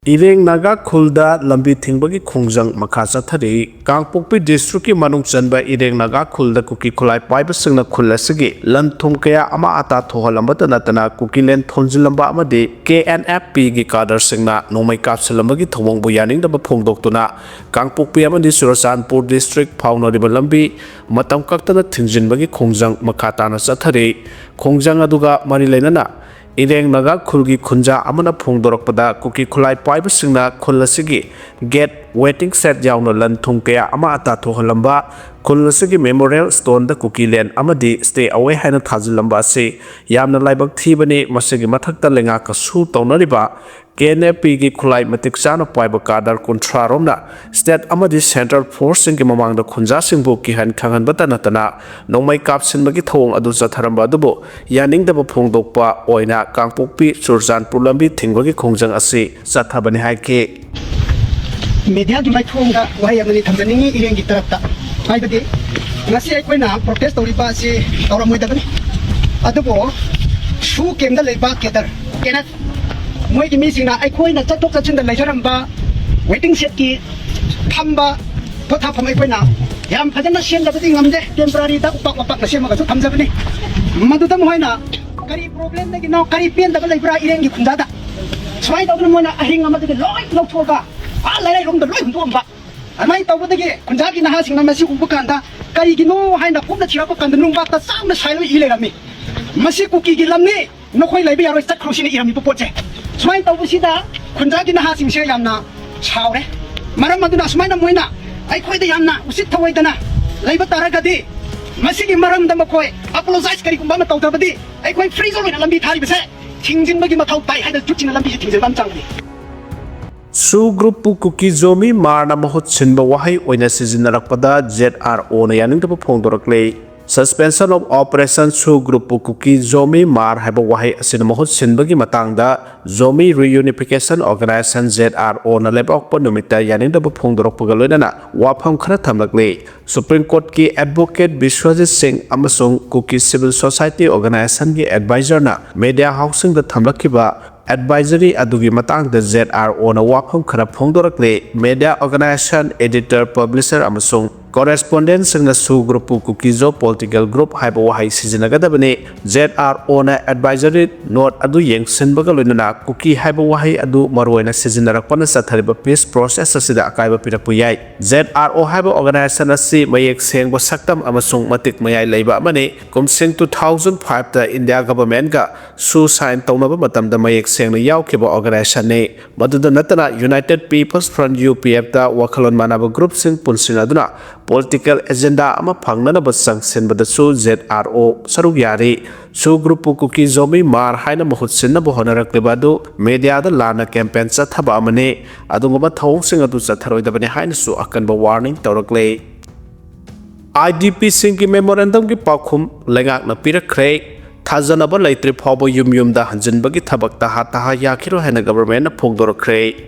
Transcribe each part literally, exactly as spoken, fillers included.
ꯏꯔꯦꯡ ꯅꯥꯒꯥ ꯈꯨꯜꯗ ꯂꯝꯕꯤ ꯊꯤꯡꯕꯒꯤ ꯈꯣꯡꯖꯪ ꯃꯈꯥ ꯆꯠꯊꯔꯤ꯫ ꯀꯥꯡꯄꯣꯛꯄꯤ ꯗꯤꯁꯇ꯭ꯔꯤꯛꯀꯤ ꯃꯅꯨꯡ ꯆꯟꯕ ꯏꯔꯦꯡ ꯅꯥꯒꯥ ꯈꯨꯜꯗ ꯀꯨꯀꯤ ꯈꯨꯠꯂꯥꯏ ꯄꯥꯏꯕꯁꯤꯡꯅ ꯈꯨꯜ ꯑꯁꯤꯒꯤ ꯂꯟ ꯊꯨꯝ ꯀꯌꯥ ꯑꯃ ꯑꯇꯥ ꯊꯣꯛꯍꯜꯂꯝꯕꯇ ꯅꯠꯇꯅ ꯀꯨꯀꯤꯂꯦꯟ ꯊꯣꯟꯖꯤꯜꯂꯝꯕ ꯑꯃꯗꯤ ꯀꯦ ꯑꯦꯟ ꯑꯦꯐ ꯄꯤꯒꯤ ꯀꯥꯗꯔꯁꯤꯡꯅ ꯅꯣꯡꯃꯩ ꯀꯥꯞꯁꯤꯜꯂꯝꯕꯒꯤ ꯊꯧꯑꯣꯡꯕꯨ ꯌꯥꯅꯤꯡꯗꯕ ꯐꯣꯡꯗꯣꯛꯇꯨꯅ ꯀꯥꯡꯄꯣꯛꯄꯤ ꯑꯃꯗꯤ ꯆꯨꯔꯆꯥꯟꯄꯨꯔ ꯗꯤꯁꯇ꯭ꯔꯤꯛ ꯐꯥꯎꯅꯔꯤꯕ ꯂꯝꯕꯤ ꯃꯇꯝ ꯀꯛꯇꯅ ꯊꯤꯡꯖꯤꯟꯕꯒꯤ ꯈꯣꯡꯖꯪ ꯃꯈꯥ ꯇꯥꯅ ꯆꯠꯊꯔꯤ꯫ ꯈꯣꯡꯖꯪ ꯑꯗꯨꯒ ꯃꯔꯤ ꯂꯩꯅꯅ ꯏꯔꯦꯡ ꯅꯥꯒꯥ ꯈꯨꯜꯒꯤ ꯈꯨꯟꯖꯥ ꯑꯃꯅ ꯐꯣꯡꯗꯣꯔꯛꯄꯗ ꯀꯨꯀꯤ ꯈꯨꯠꯂꯥꯏ ꯄꯥꯏꯕꯁꯤꯡꯅ ꯈꯨꯜ ꯑꯁꯤꯒꯤ ꯒꯦꯠ, ꯋꯦꯇꯤꯡ ꯁꯦꯠ ꯌꯥꯎꯅ ꯂꯟ ꯊꯨꯝ ꯀꯌꯥ ꯑꯃ ꯑꯇꯥ ꯊꯣꯛꯍꯜꯂꯝꯕ, ꯈꯨꯜ ꯑꯁꯤꯒꯤ ꯃꯦꯃꯣꯔꯤꯌꯦꯜ ꯁ꯭ꯇꯣꯟꯗ ꯀꯨꯀꯤꯂꯦꯟ ꯑꯃꯗꯤ ꯁ꯭ꯇꯦ ꯑꯋꯦ ꯍꯥꯏꯅ ꯊꯥꯖꯤꯜꯂꯝꯕ ꯑꯁꯤ ꯌꯥꯝꯅ ꯂꯥꯏꯕꯛ ꯊꯤꯕꯅꯤ꯫ ꯃꯁꯤꯒꯤ ꯃꯊꯛꯇ ꯂꯩꯉꯥꯛꯀꯁꯨ ꯇꯧꯅꯔꯤꯕ ꯀꯦ ꯑꯦꯟ ꯑꯦꯐ ꯄꯤꯒꯤ ꯈꯨꯠꯂꯥꯏ ꯃꯇꯤꯛ ꯆꯥꯅ ꯄꯥꯏꯕ ꯀꯥꯗꯔ ꯀꯨꯟꯊ꯭ꯔꯥ ꯔꯣꯝꯅ ꯁ꯭ꯇꯦꯠ ꯑꯃꯗꯤ ꯁꯦꯟꯇ꯭ꯔꯦꯜ ꯐꯣꯔꯁꯁꯤꯡꯒꯤ ꯃꯃꯥꯡꯗ ꯈꯨꯟꯖꯥꯁꯤꯡꯕꯨ ꯀꯤꯍꯟ ꯈꯪꯍꯟꯕꯇ ꯅꯠꯇꯅ ꯅꯣꯡꯃꯩ ꯀꯥꯞꯁꯤꯟꯕꯒꯤ ꯊꯧꯑꯣꯡ ꯑꯗꯨ ꯆꯠꯊꯔꯝꯕ ꯑꯗꯨꯕꯨ ꯌꯥꯅꯤꯡꯗꯕ ꯐꯣꯡꯗꯣꯛꯄ ꯑꯣꯏꯅ ꯀꯥꯡꯄꯣꯛꯄꯤ ꯆꯨꯔꯆꯥꯟꯄꯨꯔ ꯂꯝꯕꯤ ꯊꯤꯡꯕꯒꯤ ꯈꯣꯡꯖꯪ ꯑꯁꯤ ꯆꯠꯊꯕꯅꯤ ꯍꯥꯏꯈꯤ꯫ ꯃꯦꯗꯤꯌꯥꯒꯤ ꯃꯥꯏꯊꯣꯡꯗ ꯋꯥꯍꯩ ꯑꯃꯅꯤ ꯊꯝꯖꯅꯤꯡꯉꯤ ꯏꯔꯦꯡꯒꯤ ꯇꯔꯞꯇ꯫ ꯍꯥꯏꯕꯗꯤ ꯉꯁꯤ ꯑꯩꯈꯣꯏꯅ ꯄ꯭ꯔꯣꯇꯦꯁ ꯇꯧꯔꯤꯕ ꯑꯁꯤ ꯇꯧꯔꯝꯃꯣꯏꯗꯕꯅꯤ꯫ ꯑꯗꯨꯕꯨ ꯁꯨ ꯀꯦꯝꯗ ꯂꯩꯕ ꯀꯦꯗꯔ, ꯀꯦꯅꯦꯠ, ꯃꯣꯏꯒꯤ ꯃꯤꯁꯤꯡꯅ ꯑꯩꯈꯣꯏꯅ ꯆꯠꯊꯣꯛ ꯆꯠꯁꯤꯟꯗ ꯂꯩꯖꯔꯝꯕ ꯋꯦꯇꯤꯡ ꯁꯦꯠꯀꯤ ꯐꯝꯕ ꯄꯣꯊꯥꯐꯝ ꯑꯩꯈꯣꯏꯅ ꯌꯥꯝ ꯐꯖꯅ ꯁꯦꯝꯗꯕꯗꯤ ꯉꯝꯗꯦ꯫ ꯇꯦꯝꯄꯔꯔꯤꯗ ꯎꯄꯥꯛ ꯋꯥꯄꯥꯛꯅ ꯁꯦꯝꯃꯒꯁꯨ ꯊꯝꯖꯕꯅꯤ꯫ ꯃꯗꯨꯗ ꯃꯈꯣꯏꯅ ꯀꯔꯤ ꯄ꯭ꯔꯣꯕ꯭ꯂꯦꯝꯗꯒꯤꯅꯣ, ꯀꯔꯤ ꯄꯦꯟꯗꯕ ꯂꯩꯕ꯭ꯔꯥ ꯏꯔꯦꯡꯒꯤ ꯈꯨꯟꯖꯥꯗ? ꯁꯨꯃꯥꯏꯅ ꯇꯧꯗꯅ ꯃꯣꯏꯅ ꯑꯍꯤꯡ ꯑꯃꯗꯒꯤ ꯂꯣꯏ ꯂꯧꯊꯣꯛꯑꯒ ꯑꯥ ꯂꯩꯔꯥꯏꯔꯣꯝꯗ ꯂꯣꯏ ꯍꯨꯟꯗꯣꯛꯑꯝꯕ꯫ ꯑꯗꯨꯃꯥꯏꯅ ꯇꯧꯕꯗꯒꯤ ꯈꯨꯟꯖꯥꯒꯤ ꯅꯍꯥꯁꯤꯡꯅ ꯃꯁꯤ ꯎꯕ ꯀꯥꯟꯗ ꯀꯔꯤꯒꯤꯅꯣ ꯍꯥꯏꯅ ꯀꯨꯞꯅ ꯊꯤꯔꯛꯄ ꯀꯥꯟꯗ ꯅꯨꯡꯕꯥꯛꯇ ꯆꯥꯎꯅ ꯁꯥꯏꯟ ꯑꯃ ꯏ ꯂꯩꯔꯝꯃꯤ꯫ "ꯃꯁꯤ ꯀꯨꯀꯤꯒꯤ ꯂꯝꯅꯤ, ꯅꯈꯣꯏ ꯂꯩꯕ ꯌꯥꯔꯣꯏ, ꯆꯠꯈ꯭ꯔꯣ" ꯁꯤꯅ ꯏꯔꯝꯃꯤꯕ ꯄꯣꯠꯁꯦ꯫ ꯁꯨꯃꯥꯏꯅ ꯇꯧꯕꯁꯤꯗ ꯈꯨꯟꯖꯥꯒꯤ ꯅꯍꯥꯁꯤꯡꯁꯦ ꯌꯥꯝꯅ ꯁꯥꯎꯔꯦ꯫ ꯃꯔꯝ ꯑꯗꯨꯅ ꯑꯁꯨꯃꯥꯏꯅ ꯃꯣꯏꯅ ꯑꯩꯈꯣꯏꯗ ꯌꯥꯝꯅ ꯎꯁꯤꯠ ꯊꯑꯣꯏꯗꯅ ꯂꯩꯕ ꯇꯥꯔꯒꯗꯤ ꯃꯁꯤꯒꯤ ꯃꯔꯝꯗ ꯃꯈꯣꯏ ꯑꯦꯄꯣꯂꯣꯖꯥꯏꯁ ꯀꯔꯤꯒꯨꯝꯕ ꯑꯃ ꯇꯧꯗ꯭ꯔꯕꯗꯤ ꯑꯩꯈꯣꯏ ꯐ꯭ꯔꯤ ꯖꯣꯟ ꯑꯣꯏꯅ ꯂꯝꯕꯤ ꯊꯥꯔꯤꯕꯁꯦ ꯊꯤꯡꯖꯤꯟꯕꯒꯤ ꯃꯊꯧ ꯇꯥꯏ ꯍꯥꯏꯗꯅ ꯌꯨꯠꯁꯤꯡꯅ ꯂꯝꯕꯤꯁꯦ ꯊꯤꯡꯖꯤꯟꯕ ꯑꯃ ꯆꯪꯕꯅꯤ꯫ ꯁꯨ ꯒ꯭ꯔꯨꯞꯄꯨ ꯀꯨꯀꯤ ꯖꯣꯃꯤ ꯃꯥꯔꯅ ꯃꯍꯨꯠ ꯁꯤꯟꯕ ꯋꯥꯍꯩ ꯑꯣꯏꯅ ꯁꯤꯖꯤꯟꯅꯔꯛꯄꯗ ꯖꯦꯠ ꯑꯥꯔ ꯑꯣꯅ ꯌꯥꯅꯤꯡꯗꯕ ꯐꯣꯡꯗꯣꯔꯛꯂꯦ꯫ Suspension of Operation ꯁꯨ ꯒ꯭ꯔꯨꯞꯄꯨ ꯀꯨꯀꯤ ꯖꯣꯃꯤ ꯃꯥꯔ ꯍꯥꯏꯕ ꯋꯥꯍꯩ ꯑꯁꯤꯅ ꯃꯍꯨꯠ ꯁꯤꯟꯕꯒꯤ ꯃꯇꯥꯡꯗ Zomi Reunification Organization, Z R O ꯅ ꯂꯩꯕꯥꯛꯄꯣꯛꯄ ꯅꯨꯃꯤꯠꯇ ꯌꯥꯅꯤꯡꯗꯕ ꯐꯣꯡꯗꯣꯔꯛꯄꯒ ꯂꯣꯏꯅꯅ ꯋꯥꯐꯝ ꯈꯔ ꯊꯝꯂꯛꯂꯤ꯫ Supreme Court ꯀꯤ advocate ꯕꯤꯁ꯭ꯋꯖꯤꯠ ꯁꯤꯡ ꯑꯃꯁꯨꯡ ꯀꯨꯀꯤ Civil Society Organization ꯒꯤ advisor ꯅ media house ꯁꯤꯡꯗ ꯊꯝꯂꯛꯈꯤꯕ advisory ꯑꯗꯨꯒꯤ ꯃꯇꯥꯡꯗ Z R O ꯅ ꯋꯥꯐꯝ ꯈꯔ ꯐꯣꯡꯗꯣꯔꯛꯂꯤ꯫ Media organization, editor, publisher ꯑꯃꯁꯨꯡ correspondent ꯁꯤꯡꯅ ꯁꯨ ꯒ꯭ꯔꯨꯞꯄꯨ ꯀꯨꯀꯤꯖꯣ political group ꯍꯥꯏꯕ ꯋꯥꯍꯩ ꯁꯤꯖꯤꯟꯅꯒꯗꯕꯅꯤ꯫ Z R O ꯅ advisory note ꯑꯗꯨ ꯌꯦꯡꯁꯤꯟꯕꯒ ꯂꯣꯏꯅꯅ ꯀꯨꯀꯤ ꯍꯥꯏꯕ ꯋꯥꯍꯩ ꯑꯗꯨ ꯃꯔꯨꯑꯣꯏꯅ ꯁꯤꯖꯤꯟꯅꯔꯛꯄꯅ ꯆꯠꯊꯔꯤꯕ peace process ꯑꯁꯤꯗ ꯑꯀꯥꯏꯕ ꯄꯤꯔꯛꯄ ꯌꯥꯏ꯫ Z R O ꯍꯥꯏꯕ organization ꯑꯁꯤ ꯃꯌꯦꯛ ꯁꯦꯡꯕ ꯁꯛꯇꯝ ꯑꯃꯁꯨꯡ ꯃꯇꯤꯛ ꯃꯌꯥꯏ ꯂꯩꯕ ꯑꯃꯅꯤ꯫ ꯀꯨꯝꯁꯤꯡ two thousand five ꯇ India government ꯒ ꯁꯨ sign ꯇꯧꯅꯕ ꯃꯇꯝꯗ ꯃꯌꯦꯛ ꯁꯦꯡꯅ ꯌꯥꯎꯈꯤꯕ organization ꯅꯤ꯫ ꯃꯗꯨꯗ ꯅꯠꯇꯅ United People's Front, U P F ꯇ ꯋꯥꯈꯜꯂꯣꯟ ꯃꯥꯟꯅꯕ group ꯁꯤꯡ ꯄꯨꯟꯁꯤꯟꯅꯗꯨꯅ political agenda ꯑꯃ ꯐꯪꯅꯅꯕ ꯆꯪꯁꯤꯟꯕꯗꯁꯨ Z R O ꯁꯔꯨꯛ ꯌꯥꯔꯤ꯫ ꯁꯨ ꯒ꯭ꯔꯨꯞꯄꯨ ꯀꯨꯀꯤ ꯖꯣꯃꯤ ꯃꯥꯔ ꯍꯥꯏꯅ ꯃꯍꯨꯠ ꯁꯤꯟꯅꯕ ꯍꯣꯠꯅꯔꯛꯂꯤꯕ ꯑꯗꯨ media ꯗ ꯂꯥꯟꯅ campaign ꯆꯠꯊꯕ ꯑꯃꯅꯤ꯫ ꯑꯗꯨꯒꯨꯝꯕ ꯊꯧꯑꯣꯡꯁꯤꯡ ꯑꯗꯨ ꯆꯠꯊꯔꯣꯏꯗꯕꯅꯤ ꯍꯥꯏꯅꯁꯨ ꯑꯀꯟꯕ warning ꯇꯧꯔꯛꯂꯦ꯫ I D P ꯁꯤꯡꯒꯤ memorandum ꯒꯤ ꯄꯥꯎꯈꯨꯝ ꯂꯩꯉꯥꯛꯅ ꯄꯤꯔꯛꯈ꯭ꯔꯦ꯫ ꯊꯥꯖꯅꯕ ꯂꯩꯇ꯭ꯔꯤ ꯐꯥꯎꯕ ꯌꯨꯝ ꯌꯨꯝꯗ ꯍꯟꯖꯤꯟꯕꯒꯤ ꯊꯕꯛ ꯇꯍꯥ ꯇꯍꯥ ꯌꯥꯈꯤꯔꯣꯏ ꯍꯥꯏꯅ government ꯅ ꯐꯣꯡꯗꯣꯔꯛꯈ꯭ꯔꯦ꯫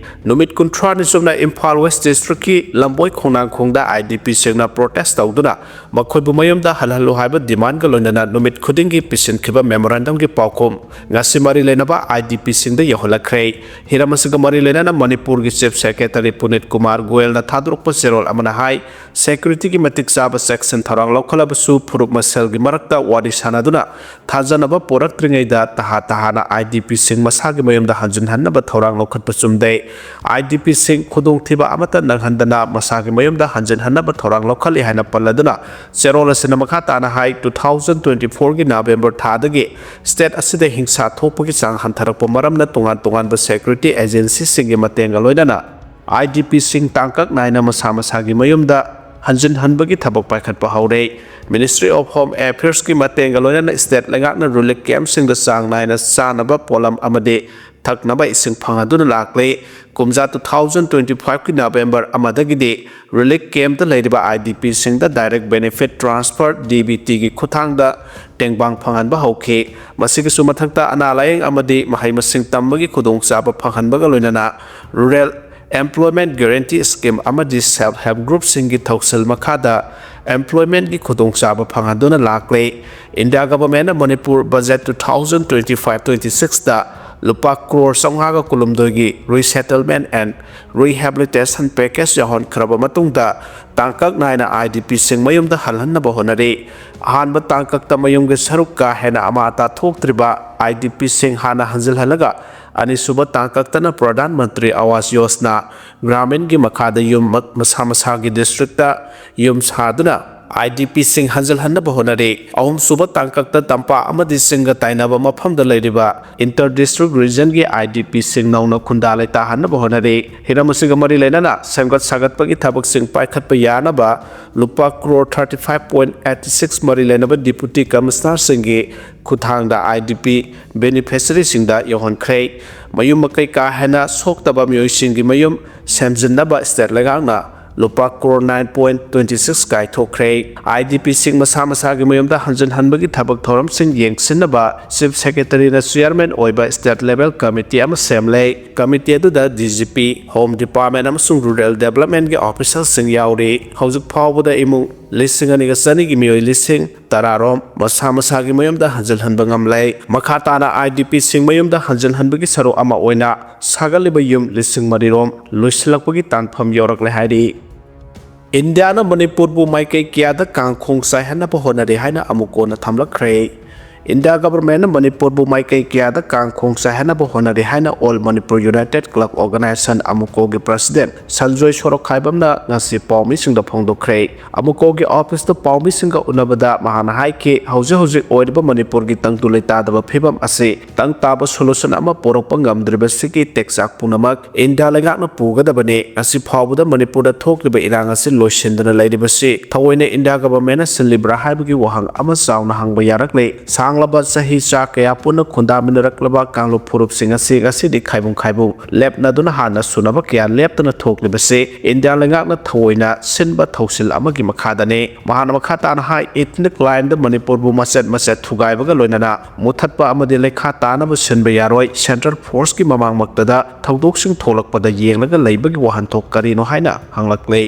ꯅꯨꯃꯤꯠ ꯀꯨꯟꯊ꯭ꯔꯥꯅꯤ ꯆꯨꯞꯅ ꯏꯝꯐꯥꯜ West district ꯀꯤ ꯂꯝꯕꯣꯏ ꯈꯣꯡꯅꯥꯡꯈꯣꯡꯗ I D P ꯁꯤꯡꯅ protest ꯇꯧꯗꯨꯅ ꯃꯈꯣꯏꯕꯨ ꯃꯌꯨꯝꯗ ꯍꯜꯍꯜꯂꯨ ꯍꯥꯏꯕ demand ꯒ ꯂꯣꯏꯅꯅ ꯅꯨꯃꯤꯠ ꯈꯨꯗꯤꯡꯒꯤ ꯄꯤꯁꯤꯟꯈꯤꯕ memorandum ꯒꯤ ꯄꯥꯎꯈꯨꯝ ꯉꯁꯤ ꯃꯔꯤ ꯂꯩꯅꯕ I D P ꯁꯤꯡꯗ ꯌꯧꯍꯜꯂꯛꯈ꯭ꯔꯦ꯫ ꯍꯤꯔꯝ ꯑꯁꯤꯒ ꯃꯔꯤ ꯂꯩꯅꯅ ꯃꯅꯤꯄꯨꯔꯒꯤ Chief Secretary ꯄꯨꯅꯤꯠ ꯀꯨꯃꯥꯔ ꯒꯣꯌꯦꯜꯅ ꯊꯥꯗꯣꯔꯛꯄ ꯆꯦꯔꯣꯜ ꯑꯃꯅ ꯍꯥꯏ, security ꯒꯤ ꯃꯇꯤꯛ ꯆꯥꯕ ꯆꯦꯛꯁꯤꯟ ꯊꯧꯔꯥꯡ ꯂꯧꯈꯠꯂꯕꯁꯨ ꯐꯨꯔꯨꯞ ꯃꯁꯦꯜꯒꯤ ꯃꯔꯛꯇ ꯋꯥꯔꯤ ꯁꯥꯟꯅꯗꯨꯅ ꯊꯥꯖꯅꯕ ꯄꯨꯔꯛꯇ꯭ꯔꯤꯉꯩꯗ ꯇꯍꯥ ꯇꯍꯥꯅ I D P ꯁꯤꯡ ꯃꯁꯥꯒꯤ ꯃꯌꯨꯝꯗ ꯍꯟꯖꯤꯟꯍꯟꯅꯕ ꯊꯧꯔꯥꯡ ꯂꯧꯈꯠꯄ ꯆꯨꯝꯗꯦ꯫ I D P ꯁꯤꯡ ꯈꯨꯗꯣꯡꯊꯤꯕ ꯑꯃꯠꯇ ꯅꯪꯍꯟꯗꯅ ꯃꯁꯥꯒꯤ ꯃꯌꯨꯝꯗ ꯍꯟꯖꯤꯟꯍꯟꯅꯕ ꯊꯧꯔꯥꯡ ꯂꯧꯈꯠꯂꯤ ꯍꯥꯏꯅ ꯄꯜꯂꯗꯨꯅ ꯆꯦꯔꯣꯜ ꯑꯁꯤꯅ ꯃꯈꯥ ꯇꯥꯅ ꯍꯥꯏ, two thousand twenty four ꯒꯤ November ꯊꯥꯗꯒꯤ state ꯑꯁꯤꯗ ꯍꯤꯡꯁꯥ ꯊꯣꯛꯄꯒꯤ ꯆꯥꯡ ꯍꯟꯊꯔꯛꯄ ꯃꯔꯝꯅ ꯇꯣꯉꯥꯟ ꯇꯣꯉꯥꯟꯕ security agency ꯁꯤꯡꯒꯤ ꯃꯇꯦꯡꯒ ꯂꯣꯏꯅꯅ I D P ꯁꯤꯡ ꯇꯥꯡꯀꯛ ꯅꯥꯏꯅ ꯃꯁꯥ ꯃꯁꯥꯒꯤ ꯃꯌꯨꯝꯗ ꯍꯟꯖꯤꯟꯍꯟꯕꯒꯤ ꯊꯕꯛ ꯄꯥꯏꯈꯠꯄ ꯍꯧꯔꯦ꯫ Ministry of Home Affairs ꯀꯤ ꯃꯇꯦꯡꯒ ꯂꯣꯏꯅꯅ state ꯂꯩꯉꯥꯛꯅ relief camp ꯁꯤꯡꯗ ꯆꯥꯡ ꯅꯥꯏꯅ ꯆꯥꯅꯕ ꯄꯣꯠꯂꯝ ꯑꯃꯗꯤ ꯊꯛꯅꯕ ꯏꯁꯤꯡ ꯐꯪꯍꯟꯗꯨꯅ ꯂꯥꯛꯂꯤ꯫ ꯀꯨꯝꯖꯥ two thousand twenty five ꯀꯤ November ꯑꯃꯗꯒꯤꯗꯤ relief camp ꯇ ꯂꯩꯔꯤꯕ I D P ꯁꯤꯡꯗ direct benefit transfer, D B T ꯒꯤ ꯈꯨꯠꯊꯥꯡꯗ ꯇꯦꯡꯕꯥꯡ ꯐꯪꯍꯟꯕ ꯍꯧꯈꯤ꯫ ꯃꯁꯤꯒꯤꯁꯨ ꯃꯊꯛꯇ ꯑꯅꯥ ꯂꯥꯌꯦꯡ ꯑꯃꯗꯤ ꯃꯍꯩ ꯃꯁꯤꯡ ꯇꯝꯕꯒꯤ ꯈꯨꯗꯣꯡꯆꯥꯕ ꯐꯪꯍꯟꯕꯒ ꯂꯣꯏꯅꯅ Rural Employment Guarantee Scheme ꯑꯃꯗꯤ Self Help Group ꯁꯤꯡꯒꯤ ꯊꯧꯁꯤꯜ ꯃꯈꯥꯗ employment ꯀꯤ ꯈꯨꯗꯣꯡꯆꯥꯕ ꯐꯪꯍꯟꯗꯨꯅ ꯂꯥꯛꯂꯤ꯫ India Government ꯅ Manipur budget two thousand twenty five twenty six ꯇ ꯂꯨꯄꯥ crore ꯆꯥꯝꯃꯉꯥꯒ ꯀꯨꯟꯍꯨꯝꯗꯣꯏꯒꯤ Resettlement and Rehabilitation Package ꯌꯥꯎꯍꯟꯈ꯭ꯔꯕ ꯃꯇꯨꯡꯗ, ꯇꯥꯡꯀꯛ ꯅꯥꯏꯅ I D P ꯁꯤꯡ ꯃꯌꯨꯝꯗ ꯍꯜꯍꯟꯅꯕ ꯍꯣꯠꯅꯔꯤ꯫ ꯑꯍꯥꯟꯕ ꯇꯥꯡꯀꯛꯇ ꯃꯌꯨꯝꯒꯤ ꯁꯔꯨꯛ ꯀꯥ ꯍꯦꯟꯅ ꯑꯃꯥ ꯑꯇꯥ ꯊꯣꯛꯇ꯭ꯔꯤꯕ I D P ꯁꯤꯡ ꯍꯥꯟꯅ ꯍꯟꯖꯤꯜꯍꯜꯂꯒ, ꯑꯅꯤꯁꯨꯕ ꯇꯥꯡꯀꯛꯇꯅ Pradhan Mantri Awas Yojana Gramin ꯒꯤ ꯃꯈꯥꯗ ꯌꯨꯝ ꯃ-, ꯃꯁꯥ ꯃꯁꯥꯒꯤ district ꯇ ꯌꯨꯝ ꯁꯥꯗꯨꯅ I D P ꯁꯤꯡ ꯍꯟꯖꯤꯜꯍꯟꯅꯕ ꯍꯣꯠꯅꯔꯤ꯫ ꯑꯍꯨꯝꯁꯨꯕ ꯇꯥꯡꯀꯛꯇ ꯇꯝꯄꯥꯛ ꯑꯃꯗꯤ ꯆꯤꯡꯒ ꯇꯥꯏꯅꯕ ꯃꯐꯝꯗ ꯂꯩꯔꯤꯕ Inter District Region ꯒꯤ I D P ꯁꯤꯡ ꯅꯧꯅ ꯈꯨꯟꯗꯥ ꯂꯩꯇꯥꯍꯟꯅꯕ ꯍꯣꯠꯅꯔꯤ꯫ ꯍꯤꯔꯝ ꯑꯁꯤꯒ ꯃꯔꯤ ꯂꯩꯅꯅ ꯁꯦꯝꯒꯠ ꯁꯥꯒꯠꯄꯒꯤ ꯊꯕꯛꯁꯤꯡ ꯄꯥꯏꯈꯠꯄ ꯌꯥꯅꯕ ꯂꯨꯄꯥ crore thirty five point eight six ꯃꯔꯤ ꯂꯩꯅꯕ Deputy Commissioner ꯁꯤꯡꯒꯤ ꯈꯨꯠꯊꯥꯡꯗ I D P beneficiary ꯁꯤꯡꯗ ꯌꯧꯍꯟꯈ꯭ꯔꯦ꯫ ꯃꯌꯨꯝ ꯃꯀꯩ ꯀꯥ ꯍꯦꯟꯅ ꯁꯣꯛꯇꯕ ꯃꯤꯑꯣꯏꯁꯤꯡꯒꯤ ꯃꯌꯨꯝ ꯁꯦꯝꯖꯤꯟꯅꯕ state ꯂꯩꯉꯥꯛꯅ ꯂꯨꯄꯥ crore nine point twenty six ꯀꯥꯏꯊꯣꯛꯈ꯭ꯔꯦ꯫ I D P ꯁꯤꯡ ꯃꯁꯥ ꯃꯁꯥꯒꯤ ꯃꯌꯨꯝꯗ ꯍꯟꯖꯤꯟꯍꯟꯕꯒꯤ ꯊꯕꯛ ꯊꯧꯔꯝꯁꯤꯡ ꯌꯦꯡꯁꯤꯟꯅꯕ Chief Secretary ꯅ chairman ꯑꯣꯏꯕ state level committee ꯑꯃ ꯁꯦꯝꯂꯦ꯫ Committee ꯑꯗꯨꯗ D G P, Home Department ꯑꯃꯁꯨꯡ Rural Development ꯀꯤ official ꯁꯤꯡ ꯌꯥꯎꯔꯤ꯫ ꯍꯧꯖꯤꯛ ꯐꯥꯎꯕꯗ ꯏꯃꯨꯡ ꯂꯤꯁꯤꯡ ꯑꯅꯤꯒ ꯆꯅꯤꯒꯤ ꯃꯤꯑꯣꯏ ꯂꯤꯁꯤꯡ ꯇꯔꯥꯔꯣꯝ ꯃꯁꯥ ꯃꯁꯥꯒꯤ ꯃꯌꯨꯝꯗ ꯍꯟꯖꯤꯜꯍꯟꯕ ꯉꯝꯂꯦ꯫ ꯃꯈꯥ ꯇꯥꯅ I D P ꯁꯤꯡ ꯃꯌꯨꯝꯗ ꯍꯟꯖꯤꯜꯍꯟꯕꯒꯤ ꯁꯔꯨꯛ ꯑꯃ ꯑꯣꯏꯅ ꯁꯥꯒꯠꯂꯤꯕ ꯌꯨꯝ ꯂꯤꯁꯤꯡ ꯃꯔꯤꯔꯣꯝ ꯂꯣꯏꯁꯤꯜꯂꯛꯄꯒꯤ ꯇꯥꯟꯐꯝ ꯌꯧꯔꯛꯂꯦ ꯍꯥꯏꯔꯤ꯫ ꯏꯟꯗꯤꯌꯥꯅ ꯃꯅꯤꯄꯨꯔꯕꯨ ꯃꯥꯏꯀꯩ ꯀꯌꯥꯗ ꯀꯥꯡꯈꯣꯡ ꯆꯥꯏꯍꯟꯅꯕ ꯍꯣꯠꯅꯔꯤ ꯍꯥꯏꯅ ꯑꯃꯨꯛ ꯀꯣꯟꯅ ꯊꯝꯂꯛꯈ꯭ꯔꯦ꯫ ꯏꯟꯗꯤꯌꯥ ꯒꯚꯔꯟꯃꯦꯟꯠꯅ ꯃꯅꯤꯄꯨꯔꯕꯨ ꯃꯥꯏꯀꯩ ꯀꯌꯥꯗ ꯀꯥꯡꯈꯣꯡ ꯆꯥꯏꯍꯟꯅꯕ ꯍꯣꯠꯅꯔꯤ ꯍꯥꯏꯅ All Manipur United Club Organisation, ꯑꯃꯨꯀꯣꯒꯤ president Sanjoy ꯁꯣꯔꯣꯛꯈꯥꯏꯕꯝꯅ ꯉꯁꯤ ꯄꯥꯎꯃꯤꯁꯤꯡꯗ ꯐꯣꯡꯗꯣꯛꯈ꯭ꯔꯦ꯫ ꯑꯃꯨꯀꯣꯒꯤ office ꯇ ꯄꯥꯎꯃꯤꯁꯤꯡꯒ ꯎꯅꯕꯗ ꯃꯍꯥꯛꯅ ꯍꯥꯏꯈꯤ, ꯍꯧꯖꯤꯛ ꯍꯧꯖꯤꯛ ꯑꯣꯏꯔꯤꯕ ꯃꯅꯤꯄꯨꯔꯒꯤ ꯇꯪꯗꯨ ꯂꯩꯇꯥꯗꯕ ꯐꯤꯕꯝ ꯑꯁꯤ ꯇꯪ ꯇꯥꯕ solution ꯑꯃ ꯄꯨꯔꯛꯄ ꯉꯝꯗ꯭ꯔꯤꯕꯁꯤꯒꯤ ꯇꯦꯛꯆꯥꯛ ꯄꯨꯝꯅꯃꯛ ꯏꯟꯗꯤꯌꯥ ꯂꯩꯉꯥꯛꯅ ꯄꯨꯒꯗꯕꯅꯤ꯫ ꯉꯁꯤ ꯐꯥꯎꯕꯗ ꯃꯅꯤꯄꯨꯔꯗ ꯊꯣꯛꯂꯤꯕ ꯏꯔꯥꯡ ꯑꯁꯤ ꯂꯣꯏꯁꯤꯟꯗꯅ ꯂꯩꯔꯤꯕꯁꯤ ꯊꯑꯣꯏꯅ ꯏꯟꯗꯤꯌꯥ ꯒꯚꯔꯟꯃꯦꯟꯠꯅ ꯁꯤꯜꯂꯤꯕ꯭ꯔꯥ ꯍꯥꯏꯕꯒꯤ ꯋꯥꯍꯪ ꯑꯃ ꯆꯥꯎꯅ ꯍꯪꯕ ꯌꯥꯔꯛꯂꯦ꯫ ꯁꯥꯡ ꯂꯕ ꯆꯍꯤ ꯆꯥ ꯀꯌꯥ ꯄꯨꯟꯅ ꯈꯨꯟꯗꯥꯃꯤꯟꯅꯔꯛꯂꯕ ꯀꯥꯡꯂꯨꯞ ꯐꯨꯔꯨꯞꯁꯤꯡ ꯑꯁꯤ ꯉꯁꯤꯗꯤ ꯈꯥꯏꯕꯨꯡ ꯈꯥꯏꯕꯨꯡ ꯂꯦꯞꯅꯗꯨꯅ ꯍꯥꯟꯅ ꯁꯨꯅꯕ ꯀꯌꯥ ꯂꯦꯞꯇꯅ ꯊꯣꯛꯂꯤꯕꯁꯤ ꯏꯟꯗꯤꯌꯥ ꯂꯩꯉꯥꯛꯅ ꯊꯑꯣꯏꯅ ꯁꯤꯟꯕ ꯊꯧꯁꯤꯜ ꯑꯃꯒꯤ ꯃꯈꯥꯗꯅꯤ꯫ ꯃꯍꯥꯛꯅ ꯃꯈꯥ ꯇꯥꯅ ꯍꯥꯏ, ethnic line ꯗ ꯃꯅꯤꯄꯨꯔꯕꯨ ꯃꯆꯦꯠ ꯃꯆꯦꯠ ꯊꯨꯒꯥꯏꯕꯒ ꯂꯣꯏꯅꯅ ꯃꯨꯊꯠꯄ ꯑꯃꯗꯤ ꯂꯩꯈꯥ ꯇꯥꯅꯕ ꯁꯤꯟꯕ ꯌꯥꯔꯣꯏ꯫ Central Force ꯀꯤ ꯃꯃꯥꯡꯃꯛꯇꯗ ꯊꯧꯗꯣꯛꯁꯤꯡ ꯊꯣꯛꯂꯛꯄꯗ ꯌꯦꯡꯂꯒ ꯂꯩꯕꯒꯤ ꯋꯥꯍꯟꯊꯣꯛ ꯀꯔꯤꯅꯣ ꯍꯥꯏꯅ ꯍꯪꯂꯛꯂꯤ꯫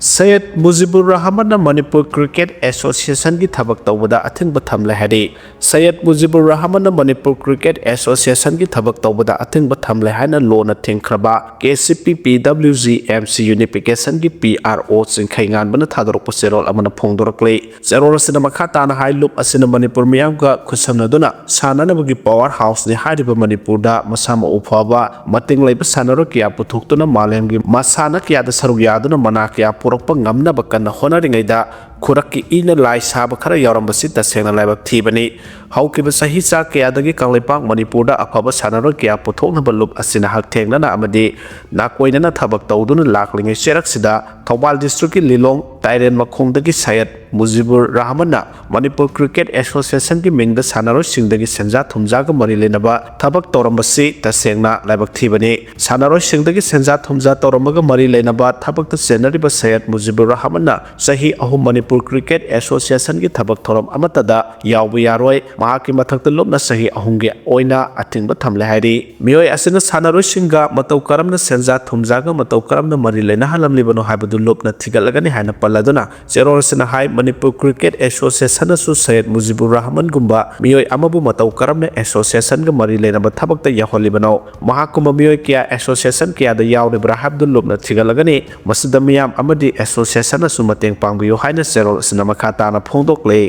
ꯁꯩꯌꯗ ꯃꯨꯖꯤꯕꯨꯔ ꯔꯍꯃꯟꯅ ꯃꯅꯤꯄꯨꯔ ꯀ꯭ꯔꯤꯀꯦꯠ ꯑꯦꯁꯣꯁꯤꯌꯦꯁꯟꯒꯤ ꯊꯕꯛ ꯇꯧꯕꯗ ꯑꯊꯤꯡꯕ ꯊꯝꯂꯦ ꯍꯥꯏꯔꯤ꯫ ꯁꯩꯌꯗ ꯃꯨꯖꯤꯕꯨꯔ ꯔꯍꯃꯟꯅ ꯃꯅꯤꯄꯨꯔ ꯀ꯭ꯔꯤꯀꯦꯠ ꯑꯦꯁꯣꯁꯤꯌꯦꯁꯟꯒꯤ ꯊꯕꯛ ꯇꯧꯕꯗ ꯑꯊꯤꯡꯕ ꯊꯝꯂꯦ ꯍꯥꯏꯅ ꯂꯣꯟꯅ ꯊꯤꯡꯈ꯭ꯔꯕ K C P P W G M C Unification ꯒꯤ P R O ꯆꯤꯡꯈꯩ ꯉꯥꯟꯕꯅ ꯊꯥꯗꯣꯔꯛꯄ ꯆꯦꯔꯣꯜ ꯑꯃꯅ ꯐꯣꯡꯗꯣꯔꯛꯂꯤ꯫ ꯆꯦꯔꯣꯜ ꯑꯁꯤꯅ ꯃꯈꯥ ꯇꯥꯅ ꯍꯥꯏ, ꯂꯨꯞ ꯑꯁꯤꯅ ꯃꯅꯤꯄꯨꯔ ꯃꯤꯌꯥꯝꯒ ꯈꯨꯠꯁꯝꯅꯗꯨꯅ ꯁꯥꯟꯅꯅꯕꯒꯤ power house ꯅꯤ ꯍꯥꯏꯔꯤꯕ ꯃꯅꯤꯄꯨꯔꯗ ꯃꯁꯥ ꯃꯎ ꯐꯕ, ꯃꯇꯤꯡ ꯂꯩꯕ ꯁꯥꯟꯅꯔꯣꯏ ꯀꯌꯥ ꯄꯨꯊꯣꯛꯇꯨꯅ ꯃꯥꯂꯦꯝꯒꯤ ꯃꯁꯥꯟꯅ ꯀꯌꯥꯗ ꯁꯔꯨꯛ ꯌꯥꯗꯨꯅ ꯃꯅꯥ ꯀꯌꯥ ꯄꯨꯔꯛꯄ ꯉꯝꯅꯕ ꯀꯟꯅ ꯍꯣꯠꯅꯔꯤꯉꯩꯗ ꯈꯨꯔꯛꯀꯤ ꯏꯅ ꯂꯥꯏ ꯁꯥꯕ ꯈꯔ ꯌꯥꯎꯔꯝꯕꯁꯤ ꯇꯁꯦꯡꯅ ꯂꯥꯏꯕꯛ ꯊꯤꯕꯅꯤ꯫ ꯍꯧꯈꯤꯕ ꯆꯍꯤ ꯆꯥ ꯀꯌꯥꯗꯒꯤ ꯀꯪꯂꯩꯄꯥꯛ ꯃꯅꯤꯄꯨꯔꯗ ꯑꯐꯕ ꯁꯥꯟꯅꯔꯣꯏ ꯀꯌꯥ ꯄꯨꯊꯣꯛꯅꯕ ꯂꯨꯞ ꯑꯁꯤꯅ ꯍꯛꯊꯦꯡꯅꯅ ꯑꯃꯗꯤ ꯅꯥꯀꯣꯏꯅꯅ ꯊꯕꯛ ꯇꯧꯗꯨꯅ ꯂꯥꯛꯂꯤꯉꯩ ꯆꯩꯔꯛꯁꯤꯗ ꯊꯧꯕꯥꯜ district ꯀꯤ ꯂꯤꯂꯣꯡ ꯇꯥꯏꯔꯦꯟ ꯃꯈꯣꯡꯗꯒꯤ ꯁꯩꯌꯗ ꯃꯨꯖꯤꯕꯨꯔ ꯔꯍꯃꯟꯅ ꯃꯅꯤꯄꯨꯔ ꯀ꯭ꯔꯤꯀꯦꯠ ꯑꯦꯁꯣꯁꯤꯌꯦꯁꯟꯒꯤ ꯃꯤꯡꯗ ꯁꯥꯟꯅꯔꯣꯏꯁꯤꯡꯗꯒꯤ ꯁꯦꯟꯖꯥ ꯊꯨꯝꯖꯥꯒ ꯃꯔꯤ ꯂꯩꯅꯕ ꯊꯕꯛ ꯇꯧꯔꯝꯕꯁꯤ ꯇꯁꯦꯡꯅ ꯂꯥꯏꯕꯛ ꯊꯤꯕꯅꯤ꯫ ꯁꯥꯟꯅꯔꯣꯏꯁꯤꯡꯗꯒꯤ ꯁꯦꯟꯖꯥ ꯊꯨꯝꯖꯥ ꯇꯧꯔꯝꯕꯒ ꯃꯔꯤ ꯂꯩꯅꯕ ꯊꯕꯛꯇ ꯆꯦꯟꯅꯔꯤꯕ ꯁꯩꯌꯗ ꯃꯨꯖꯤꯕꯨꯔ ꯔꯍꯃꯟꯅ ꯆꯍꯤ ꯑꯍꯨꯝ ꯃꯅꯤꯄꯨꯔ ꯀ꯭ꯔꯤꯀꯦꯠ ꯑꯦꯁꯣꯁꯤꯌꯦꯁꯟꯒꯤ ꯊꯕꯛ ꯊꯧꯔꯝ ꯑꯃꯠꯇꯗ ꯌꯥꯎꯕ ꯌꯥꯔꯣꯏ꯫ ꯃꯍꯥꯛꯀꯤ ꯃꯊꯛꯇ ꯂꯨꯞꯅ ꯆꯍꯤ ꯑꯍꯨꯝꯒꯤ ꯑꯣꯏꯅ ꯑꯊꯤꯡꯕ ꯊꯝꯂꯦ ꯍꯥꯏꯔꯤ꯫ ꯃꯤꯑꯣꯏ ꯑꯁꯤꯅ ꯁꯥꯟꯅꯔꯣꯏꯁꯤꯡꯒ ꯃꯇꯧ ꯀꯔꯝꯅ ꯁꯦꯟꯖꯥ ꯊꯨꯝꯖꯥꯒ ꯃꯇꯧ ꯀꯔꯝꯅ ꯃꯔꯤ ꯂꯩꯅꯍꯜꯂꯝꯂꯤꯕꯅꯣ ꯍꯥꯏꯕꯗꯨ ꯂꯨꯞꯅ ꯊꯤꯒꯠꯂꯒꯅꯤ ꯍꯥꯏꯅ ꯄꯜꯂꯗꯨꯅ ꯆꯦꯔꯣꯜ ꯑꯁꯤꯅ ꯍꯥꯏ, ꯃꯅꯤꯄꯨꯔ ꯀ꯭ꯔꯤꯀꯦꯠ ꯑꯦꯁꯣꯁꯤꯌꯦꯁꯟꯅꯁꯨ ꯁꯩꯌꯗ ꯃꯨꯖꯤꯕꯨꯔ ꯔꯍꯃꯟꯒꯨꯝꯕ ꯃꯤꯑꯣꯏ ꯑꯃꯕꯨ ꯃꯇꯧ ꯀꯔꯝꯅ ꯑꯦꯁꯣꯁꯤꯌꯦꯁꯟꯒ ꯃꯔꯤ ꯂꯩꯅꯕ ꯊꯕꯛꯇ ꯌꯥꯎꯍꯜꯂꯤꯕꯅꯣ? ꯃꯍꯥꯛꯀꯨꯝꯕ ꯃꯤꯑꯣꯏ ꯀꯌꯥ ꯑꯦꯁꯣꯁꯤꯌꯦꯁꯟ ꯀꯌꯥꯗ ꯌꯥꯎꯔꯤꯕ꯭ꯔꯥ ꯍꯥꯏꯕꯗꯨ ꯂꯨꯞꯅ ꯊꯤꯒꯠꯂꯒꯅꯤ꯫ ꯃꯁꯤꯗ ꯃꯤꯌꯥꯝ ꯑꯃꯗꯤ ꯑꯦꯁꯣꯁꯤꯌꯦꯁꯟꯅꯁꯨ ꯃꯇꯦꯡ ꯄꯥꯡꯕꯤꯌꯨ ꯍꯥꯏꯅ ꯆꯦꯔꯣꯜ ꯑꯁꯤꯅ ꯃꯈꯥ ꯇꯥꯅ ꯐꯣꯡꯗꯣꯛꯂꯤ꯫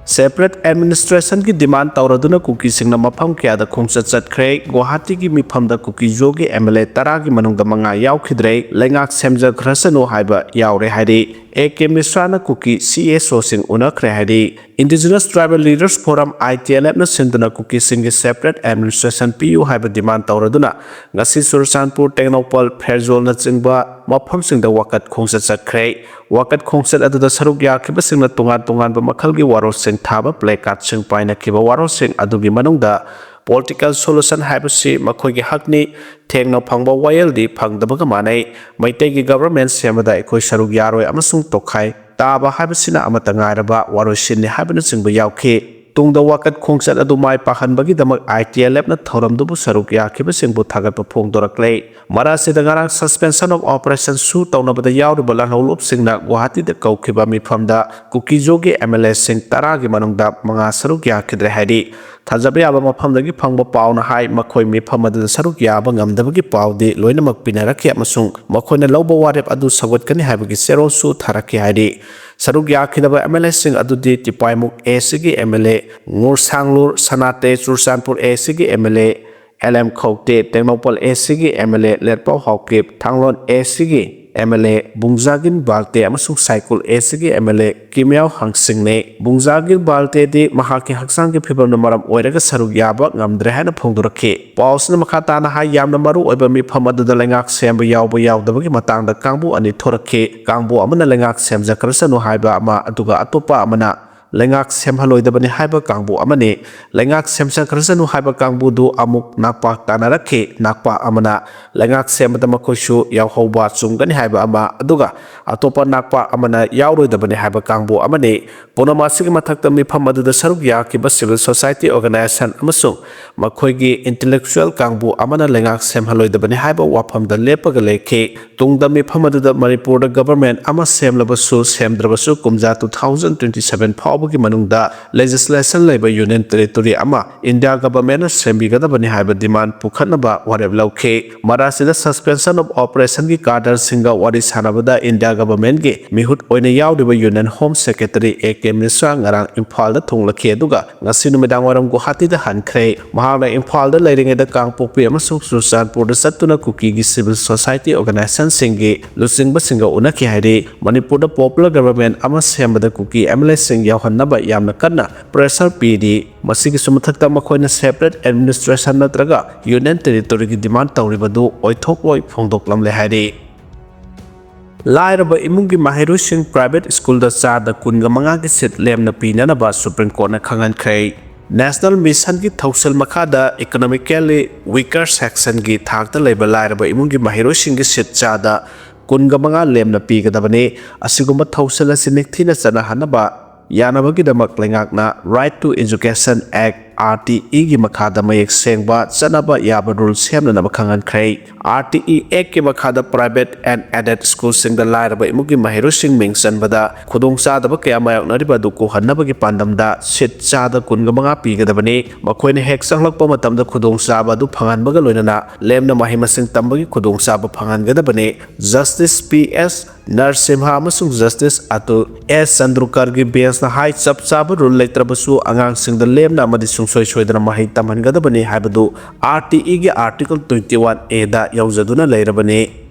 Separate administration ꯒꯤ demand ꯇꯧꯔꯗꯨꯅ ꯀꯨꯀꯤꯁꯤꯡꯅ ꯃꯐꯝ ꯀꯌꯥꯗ ꯈꯣꯡꯆꯠ ꯆꯠꯈ꯭ꯔꯦ꯫ ꯒꯨꯋꯥꯍꯥꯇꯤꯒꯤ ꯃꯤꯐꯝꯗ ꯀꯨꯀꯤꯖꯣꯒꯤ M L A ꯇꯔꯥꯒꯤ ꯃꯅꯨꯡꯗ ꯃꯉꯥ ꯌꯥꯎꯈꯤꯗ꯭ꯔꯦ꯫ ꯂꯩꯉꯥꯛ ꯁꯦꯝꯖꯈ꯭ꯔꯁꯅꯨ ꯍꯥꯏꯕ ꯌꯥꯎꯔꯦ ꯍꯥꯏꯔꯤ꯫ A K ꯃꯤꯁ꯭ꯔꯥꯅ Kuki C S O ꯁꯤꯡ ꯎꯅꯈ꯭ꯔꯦ ꯍꯥꯏꯔꯤ꯫ Indigenous Tribal Leaders Forum, I T L F ꯅ ꯁꯤꯟꯗꯨꯅ ꯀꯨꯀꯤꯁꯤꯡꯒꯤ separate administration ꯄꯤꯌꯨ ꯍꯥꯏꯕ demand ꯇꯧꯔꯗꯨꯅ ꯉꯁꯤ ꯆꯨꯔꯆꯥꯟꯄꯨꯔ, ꯇꯦꯡꯅꯧꯄꯜ, ꯐꯦꯔꯖꯣꯜꯅꯆꯤꯡꯕ ꯃꯐꯝꯁꯤꯡꯗ ꯋꯥꯀꯠ ꯈꯣꯡꯆꯠ ꯆꯠꯈ꯭ꯔꯦ꯫ ꯋꯥꯀꯠ ꯈꯣꯡꯆꯠ ꯑꯗꯨꯗ ꯁꯔꯨꯛ ꯌꯥꯈꯤꯕꯁꯤꯡꯅ ꯇꯣꯉꯥꯟ ꯇꯣꯉꯥꯟꯕ ꯃꯈꯜꯒꯤ ꯋꯥꯔꯣꯜꯁꯤꯡ ꯊꯥꯕ, placardꯁꯤꯡ ꯄꯥꯏꯅꯈꯤꯕ꯫ ꯋꯥꯔꯣꯜꯁꯤꯡ ꯑꯗꯨꯒꯤ ꯃꯅꯨꯡꯗ political solution ꯍꯥꯏꯕꯁꯤ ꯃꯈꯣꯏꯒꯤ ꯍꯛꯅꯤ, ꯊꯦꯡꯅ ꯐꯪꯕ ꯋꯥꯌꯦꯜꯗꯤ ꯐꯪꯗꯕꯒ ꯃꯥꯟꯅꯩ, ꯃꯩꯇꯩꯒꯤ government ꯁꯦꯝꯕꯗ ꯑꯩꯈꯣꯏ ꯁꯔꯨꯛ ꯌꯥꯔꯣꯏ ꯑꯃꯁꯨꯡ ꯇꯣꯈꯥꯏ ꯇꯥꯕ ꯍꯥꯏꯕꯁꯤꯅ ꯑꯃꯠꯇ ꯉꯥꯏꯔꯕ ꯋꯥꯔꯣꯏꯁꯤꯟꯅꯤ ꯍꯥꯏꯕꯅꯆꯤꯡꯕ ꯌꯥꯎꯈꯤ꯫ ꯇꯨꯡꯗ ꯋꯥꯀꯠ ꯈꯣꯡꯆꯠ ꯑꯗꯨ ꯃꯥꯏ ꯄꯥꯛꯍꯟꯕꯒꯤꯗꯃꯛ ITLFꯅ ꯊꯧꯔꯝꯗꯨꯕꯨ ꯁꯔꯨꯛ ꯌꯥꯈꯤꯕꯁꯤꯡꯕꯨ ꯊꯥꯒꯠꯄ ꯐꯣꯡꯗꯣꯔꯛꯂꯦ꯫ ꯃꯔꯥꯁꯤꯗ ꯉꯔꯥꯡ suspension of operationꯁꯨ ꯇꯧꯅꯕꯗ ꯌꯥꯎꯔꯤꯕ ꯂꯥꯜꯍꯧꯂꯨꯞꯁꯤꯡꯅ ꯒꯨꯋꯥꯍꯥꯇꯤꯗ ꯀꯧꯈꯤꯕ ꯃꯤꯐꯝꯗ ꯀꯨꯀꯤꯖꯣꯒꯤ MLAꯁꯤꯡ ꯇꯔꯥꯒꯤ ꯃꯅꯨꯡꯗ ꯃꯉꯥ ꯁꯔꯨꯛ ꯌꯥꯈꯤꯗ꯭ꯔꯦ ꯍꯥꯏꯔꯤ꯫ ꯊꯥꯖꯕ ꯌꯥꯕ ꯃꯐꯝꯗꯒꯤ ꯐꯪꯕ ꯄꯥꯎꯅ ꯍꯥꯏ, ꯃꯈꯣꯏ ꯃꯤꯐꯝ ꯑꯗꯨꯗ ꯁꯔꯨꯛ ꯌꯥꯕ ꯉꯝꯗꯕꯒꯤ ꯄꯥꯎꯗꯤ ꯂꯣꯏꯅꯃꯛ ꯄꯤꯅꯔꯛꯈꯤ ꯑꯃꯁꯨꯡ ꯃꯈꯣꯏꯅ ꯂꯧꯕ ꯋꯥꯔꯦꯞ ꯑꯗꯨ ꯁꯧꯒꯠꯀꯅꯤ ꯍꯥꯏꯕꯒꯤ ꯆꯦꯔꯣꯜꯁꯨ ꯊꯥꯔꯛꯈꯤ ꯍꯥꯏꯔꯤ꯫ ꯁꯔꯨꯛ ꯌꯥꯈꯤꯗꯕ MLAꯁꯤꯡ ꯑꯗꯨꯗꯤ ꯇꯤꯄꯥꯏꯃꯨꯛ ACꯒꯤ MLA ꯉꯨꯔꯁꯥꯡꯂꯨꯔ ꯁꯅꯥꯇꯦ, Churachandpur ACꯒꯤ MLA LM ꯈꯧꯇꯦ, Tengnoupal ACꯒꯤ MLA ꯂꯦꯠꯄꯥꯎ Haokip, ꯊꯥꯡꯂꯣꯟ ACꯒꯤ MLA ꯕꯨꯡꯖꯥꯒꯤꯟ Valte ꯑꯃꯁꯨꯡ ꯁꯥꯏꯀꯨꯜ ACꯒꯤ MLA ꯀꯤꯃꯤꯌꯥꯎ ꯍꯥꯡꯁꯤꯡꯅꯤ꯫ ꯕꯨꯡꯖꯥꯒꯤꯟ ꯕꯥꯜꯇꯦꯗꯤ ꯃꯍꯥꯛꯀꯤ ꯍꯛꯆꯥꯡꯒꯤ ꯐꯤꯕꯝꯅ ꯃꯔꯝ ꯑꯣꯏꯔꯒ ꯁꯔꯨꯛ ꯌꯥꯕ ꯉꯝꯗ꯭ꯔꯦ ꯍꯥꯏꯅ ꯐꯣꯡꯗꯣꯔꯛꯈꯤ꯫ ꯄꯥꯎꯁꯤꯅ ꯃꯈꯥ ꯇꯥꯅ ꯍꯥꯏ, ꯌꯥꯝꯅ ꯃꯔꯨ ꯑꯣꯏꯕ ꯃꯤꯐꯝ ꯑꯗꯨꯗ ꯂꯩꯉꯥꯛ ꯁꯦꯝꯕ ꯌꯥꯎꯕ ꯌꯥꯎꯗꯕꯒꯤ ꯃꯇꯥꯡꯗ ꯀꯥꯡꯕꯨ ꯑꯅꯤ ꯊꯣꯔꯛꯈꯤ꯫ ꯀꯥꯡꯕꯨ ꯑꯃꯅ ꯂꯩꯉꯥꯛ ꯁꯦꯝꯖꯈ꯭ꯔꯁꯅꯨ ꯍꯥꯏꯕ ꯑꯃ, ꯑꯗꯨꯒ ꯑꯇꯣꯞꯄ ꯑꯃꯅ ꯂꯩꯉꯥꯛ ꯁꯦꯝꯍꯜꯂꯣꯏꯗꯕꯅꯤ ꯍꯥꯏꯕ ꯀꯥꯡꯕꯨ ꯑꯃꯅꯤ꯫ ꯂꯩꯉꯥꯛ ꯁꯦꯝꯖꯈ꯭ꯔꯁꯅꯨ ꯍꯥꯏꯕ ꯀꯥꯡꯕꯨꯗꯨ ꯑꯃꯨꯛ ꯅꯥꯛꯄꯥꯛ ꯇꯥꯅꯔꯛꯈꯤ꯫ ꯅꯥꯛꯄꯥꯛ ꯑꯃꯅ ꯂꯩꯉꯥꯛ ꯁꯦꯝꯕꯗ ꯃꯈꯣꯏꯁꯨ ꯌꯥꯎꯍꯧꯕ ꯆꯨꯝꯒꯅꯤ ꯍꯥꯏꯕ ꯑꯃ, ꯑꯗꯨꯒ ꯑꯇꯣꯞꯄ ꯅꯥꯛꯄꯥꯛ ꯑꯃꯅ ꯌꯥꯎꯔꯣꯏꯗꯕꯅꯤ ꯍꯥꯏꯕ ꯀꯥꯡꯕꯨ ꯑꯃꯅꯤ꯫ ꯄꯨꯝꯅꯃꯛ ꯑꯁꯤꯒꯤ ꯃꯊꯛꯇ ꯃꯤꯐꯝ ꯑꯗꯨꯗ ꯁꯔꯨꯛ ꯌꯥꯈꯤꯕ civil society organization ꯑꯃꯁꯨꯡ ꯃꯈꯣꯏꯒꯤ intellectual ꯀꯥꯡꯕꯨ ꯑꯃꯅ ꯂꯩꯉꯥꯛ ꯁꯦꯝꯍꯜꯂꯣꯏꯗꯕꯅꯤ ꯍꯥꯏꯕ ꯋꯥꯐꯝꯗ ꯂꯦꯞꯄꯒ ꯂꯩꯈꯤ꯫ ꯇꯨꯡꯗ ꯃꯤꯐꯝ ꯑꯗꯨꯗ ꯃꯅꯤꯄꯨꯔꯗ government ꯑꯃ ꯁꯦꯝꯂꯕꯁꯨ ꯁꯦꯝꯗ꯭ꯔꯕꯁꯨ ꯀꯨꯝꯖꯥ two thousand twenty seven ꯐꯥꯎꯕꯒꯤ ꯃꯅꯨꯡꯗ legislation ꯂꯩꯕ union territory ꯑꯃ India governmentꯅ ꯁꯦꯝꯕꯤꯒꯗꯕꯅꯤ ꯍꯥꯏꯕ demand ꯄꯨꯈꯠꯅꯕ ꯋꯥꯔꯦꯞ ꯂꯧꯈꯤ꯫ ꯃꯔꯥꯁꯤꯗ suspension of operationꯒꯤ cadreꯁꯤꯡꯒ ꯋꯥꯔꯤ ꯁꯥꯟꯅꯕꯗ India governmentꯀꯤ ꯃꯤꯍꯨꯠ ꯑꯣꯏꯅ ꯌꯥꯎꯔꯤꯕ Union Home Secretary A K Mishra ꯉꯔꯥꯡ ꯏꯝꯐꯥꯜꯗ ꯊꯨꯡꯂꯈꯤ, ꯑꯗꯨꯒ ꯉꯁꯤ ꯅꯨꯃꯤꯗꯥꯡ ꯋꯥꯏꯔꯝ ꯒꯨꯋꯥꯍꯥꯇꯤꯗ ꯍꯟꯈ꯭ꯔꯦ꯫ ꯃꯍꯥꯛꯅ ꯏꯝꯐꯥꯜꯗ ꯂꯩꯔꯤꯉꯩꯗ ꯀꯥꯡꯄꯣꯛꯄꯤ ꯑꯃꯁꯨꯡ ꯆꯨꯔꯆꯥꯟꯄꯨꯔꯗ ꯆꯠꯇꯨꯅ ꯀꯨꯀꯤꯒꯤ civil society organizationꯁꯤꯡꯒꯤ ꯂꯨꯆꯤꯡꯕꯁꯤꯡꯒ ꯎꯅꯈꯤ ꯍꯥꯏꯔꯤ꯫ ꯃꯅꯤꯄꯨꯔꯗ popular government ꯑꯃ ꯁꯦꯝꯕꯗ ꯀꯨꯀꯤ MLAꯁꯤꯡ ꯌꯥꯎꯍꯟꯅꯕ ꯌꯥꯝꯅ ꯀꯟꯅ pressure ꯄꯤꯔꯤ꯫ ꯃꯁꯤꯒꯤꯁꯨ ꯃꯊꯛꯇ ꯃꯈꯣꯏꯅ separate administration ꯅꯠꯇ꯭ꯔꯒ union territoryꯒꯤ demand ꯇꯧꯔꯤꯕꯗꯨ ꯑꯣꯏꯊꯣꯛꯂꯣꯏ ꯐꯣꯡꯗꯣꯛꯂꯝꯂꯦ ꯍꯥꯏꯔꯤ꯫ ꯂꯥꯏꯔꯕ ꯏꯃꯨꯡꯒꯤ ꯃꯍꯩꯔꯣꯏꯁꯤꯡ private schoolꯗ ꯆꯥꯗ ꯀꯨꯟꯒ ꯃꯉꯥꯒꯤ seat ꯂꯦꯝꯅ ꯄꯤꯅꯅꯕ Supreme Courtꯅ ꯈꯪꯍꯟꯈ꯭ꯔꯦ꯫ National Missionꯒꯤ ꯊꯧꯁꯤꯜ ꯃꯈꯥꯗ economically weaker sectionꯒꯤ ꯊꯥꯛꯇ ꯂꯩꯕ ꯂꯥꯏꯔꯕ ꯏꯃꯨꯡꯒꯤ ꯃꯍꯩꯔꯣꯏꯁꯤꯡꯒꯤ seat ꯆꯥꯗ ꯀꯨꯟꯒ ꯃꯉꯥ ꯂꯦꯝꯅ ꯄꯤꯒꯗꯕꯅꯤ꯫ ꯑꯁꯤꯒꯨꯝꯕ ꯊꯧꯁꯤꯜ ꯑꯁꯤ ꯅꯤꯡꯊꯤꯅ ꯆꯠꯅꯍꯟꯅꯕ ꯌꯥꯅꯕꯒꯤꯗꯃꯛ ꯂꯩꯉꯥꯛꯅ Right to Education Act, RTEꯒꯤ ꯃꯈꯥꯗ ꯃꯌꯦꯛ ꯁꯦꯡꯕ ꯆꯠꯅꯕ ꯌꯥꯕ rule ꯁꯦꯝꯅꯅꯕ ꯈꯪꯍꯟꯈ꯭ꯔꯦ꯫ RTE Actꯀꯤ ꯃꯈꯥꯗ private and aided schoolꯁꯤꯡꯗ ꯂꯥꯏꯔꯕ ꯏꯃꯨꯡꯒꯤ ꯃꯍꯩꯔꯣꯏꯁꯤꯡ ꯃꯤꯡ ꯆꯟꯕꯗ ꯈꯨꯗꯣꯡꯆꯥꯗꯕ ꯀꯌꯥ ꯃꯥꯌꯣꯛꯅꯔꯤꯕ ꯑꯗꯨ ꯀꯣꯛꯍꯟꯅꯕꯒꯤ ꯄꯥꯟꯗꯝꯗ seat ꯆꯥꯗ ꯀꯨꯟꯒ ꯃꯉꯥ ꯄꯤꯒꯗꯕꯅꯤ꯫ ꯃꯈꯣꯏꯅ ꯍꯦꯛ ꯆꯪꯂꯛꯄ ꯃꯇꯝꯗ ꯈꯨꯗꯣꯡꯆꯥꯕ ꯑꯗꯨ ꯐꯪꯍꯟꯕꯒ ꯂꯣꯏꯅꯅ ꯂꯦꯝꯅ ꯃꯍꯩ ꯃꯁꯤꯡ ꯇꯝꯕꯒꯤ ꯈꯨꯗꯣꯡꯆꯥꯕ ꯐꯪꯍꯟꯒꯗꯕꯅꯤ꯫ Justice P S Narasimha ꯑꯃꯁꯨꯡ Justice Atul S Chandorkarꯒꯤ benchꯅ ꯍꯥꯏ, ꯆꯞ ꯆꯥꯕ rule ꯂꯩꯇ꯭ꯔꯕꯁꯨ ꯑꯉꯥꯡꯁꯤꯡꯗ ꯂꯦꯝꯅ ꯑꯃꯗꯤ ꯁꯨꯡꯁꯣꯏ ꯁꯣꯏꯗꯅ ꯃꯍꯩ ꯇꯝꯍꯟꯒꯗꯕꯅꯤ ꯍꯥꯏꯕꯗꯨ RTEꯒꯤ Article twenty one Aꯗ ꯌꯥꯎꯖꯗꯨꯅ ꯂꯩꯔꯕꯅꯤ꯫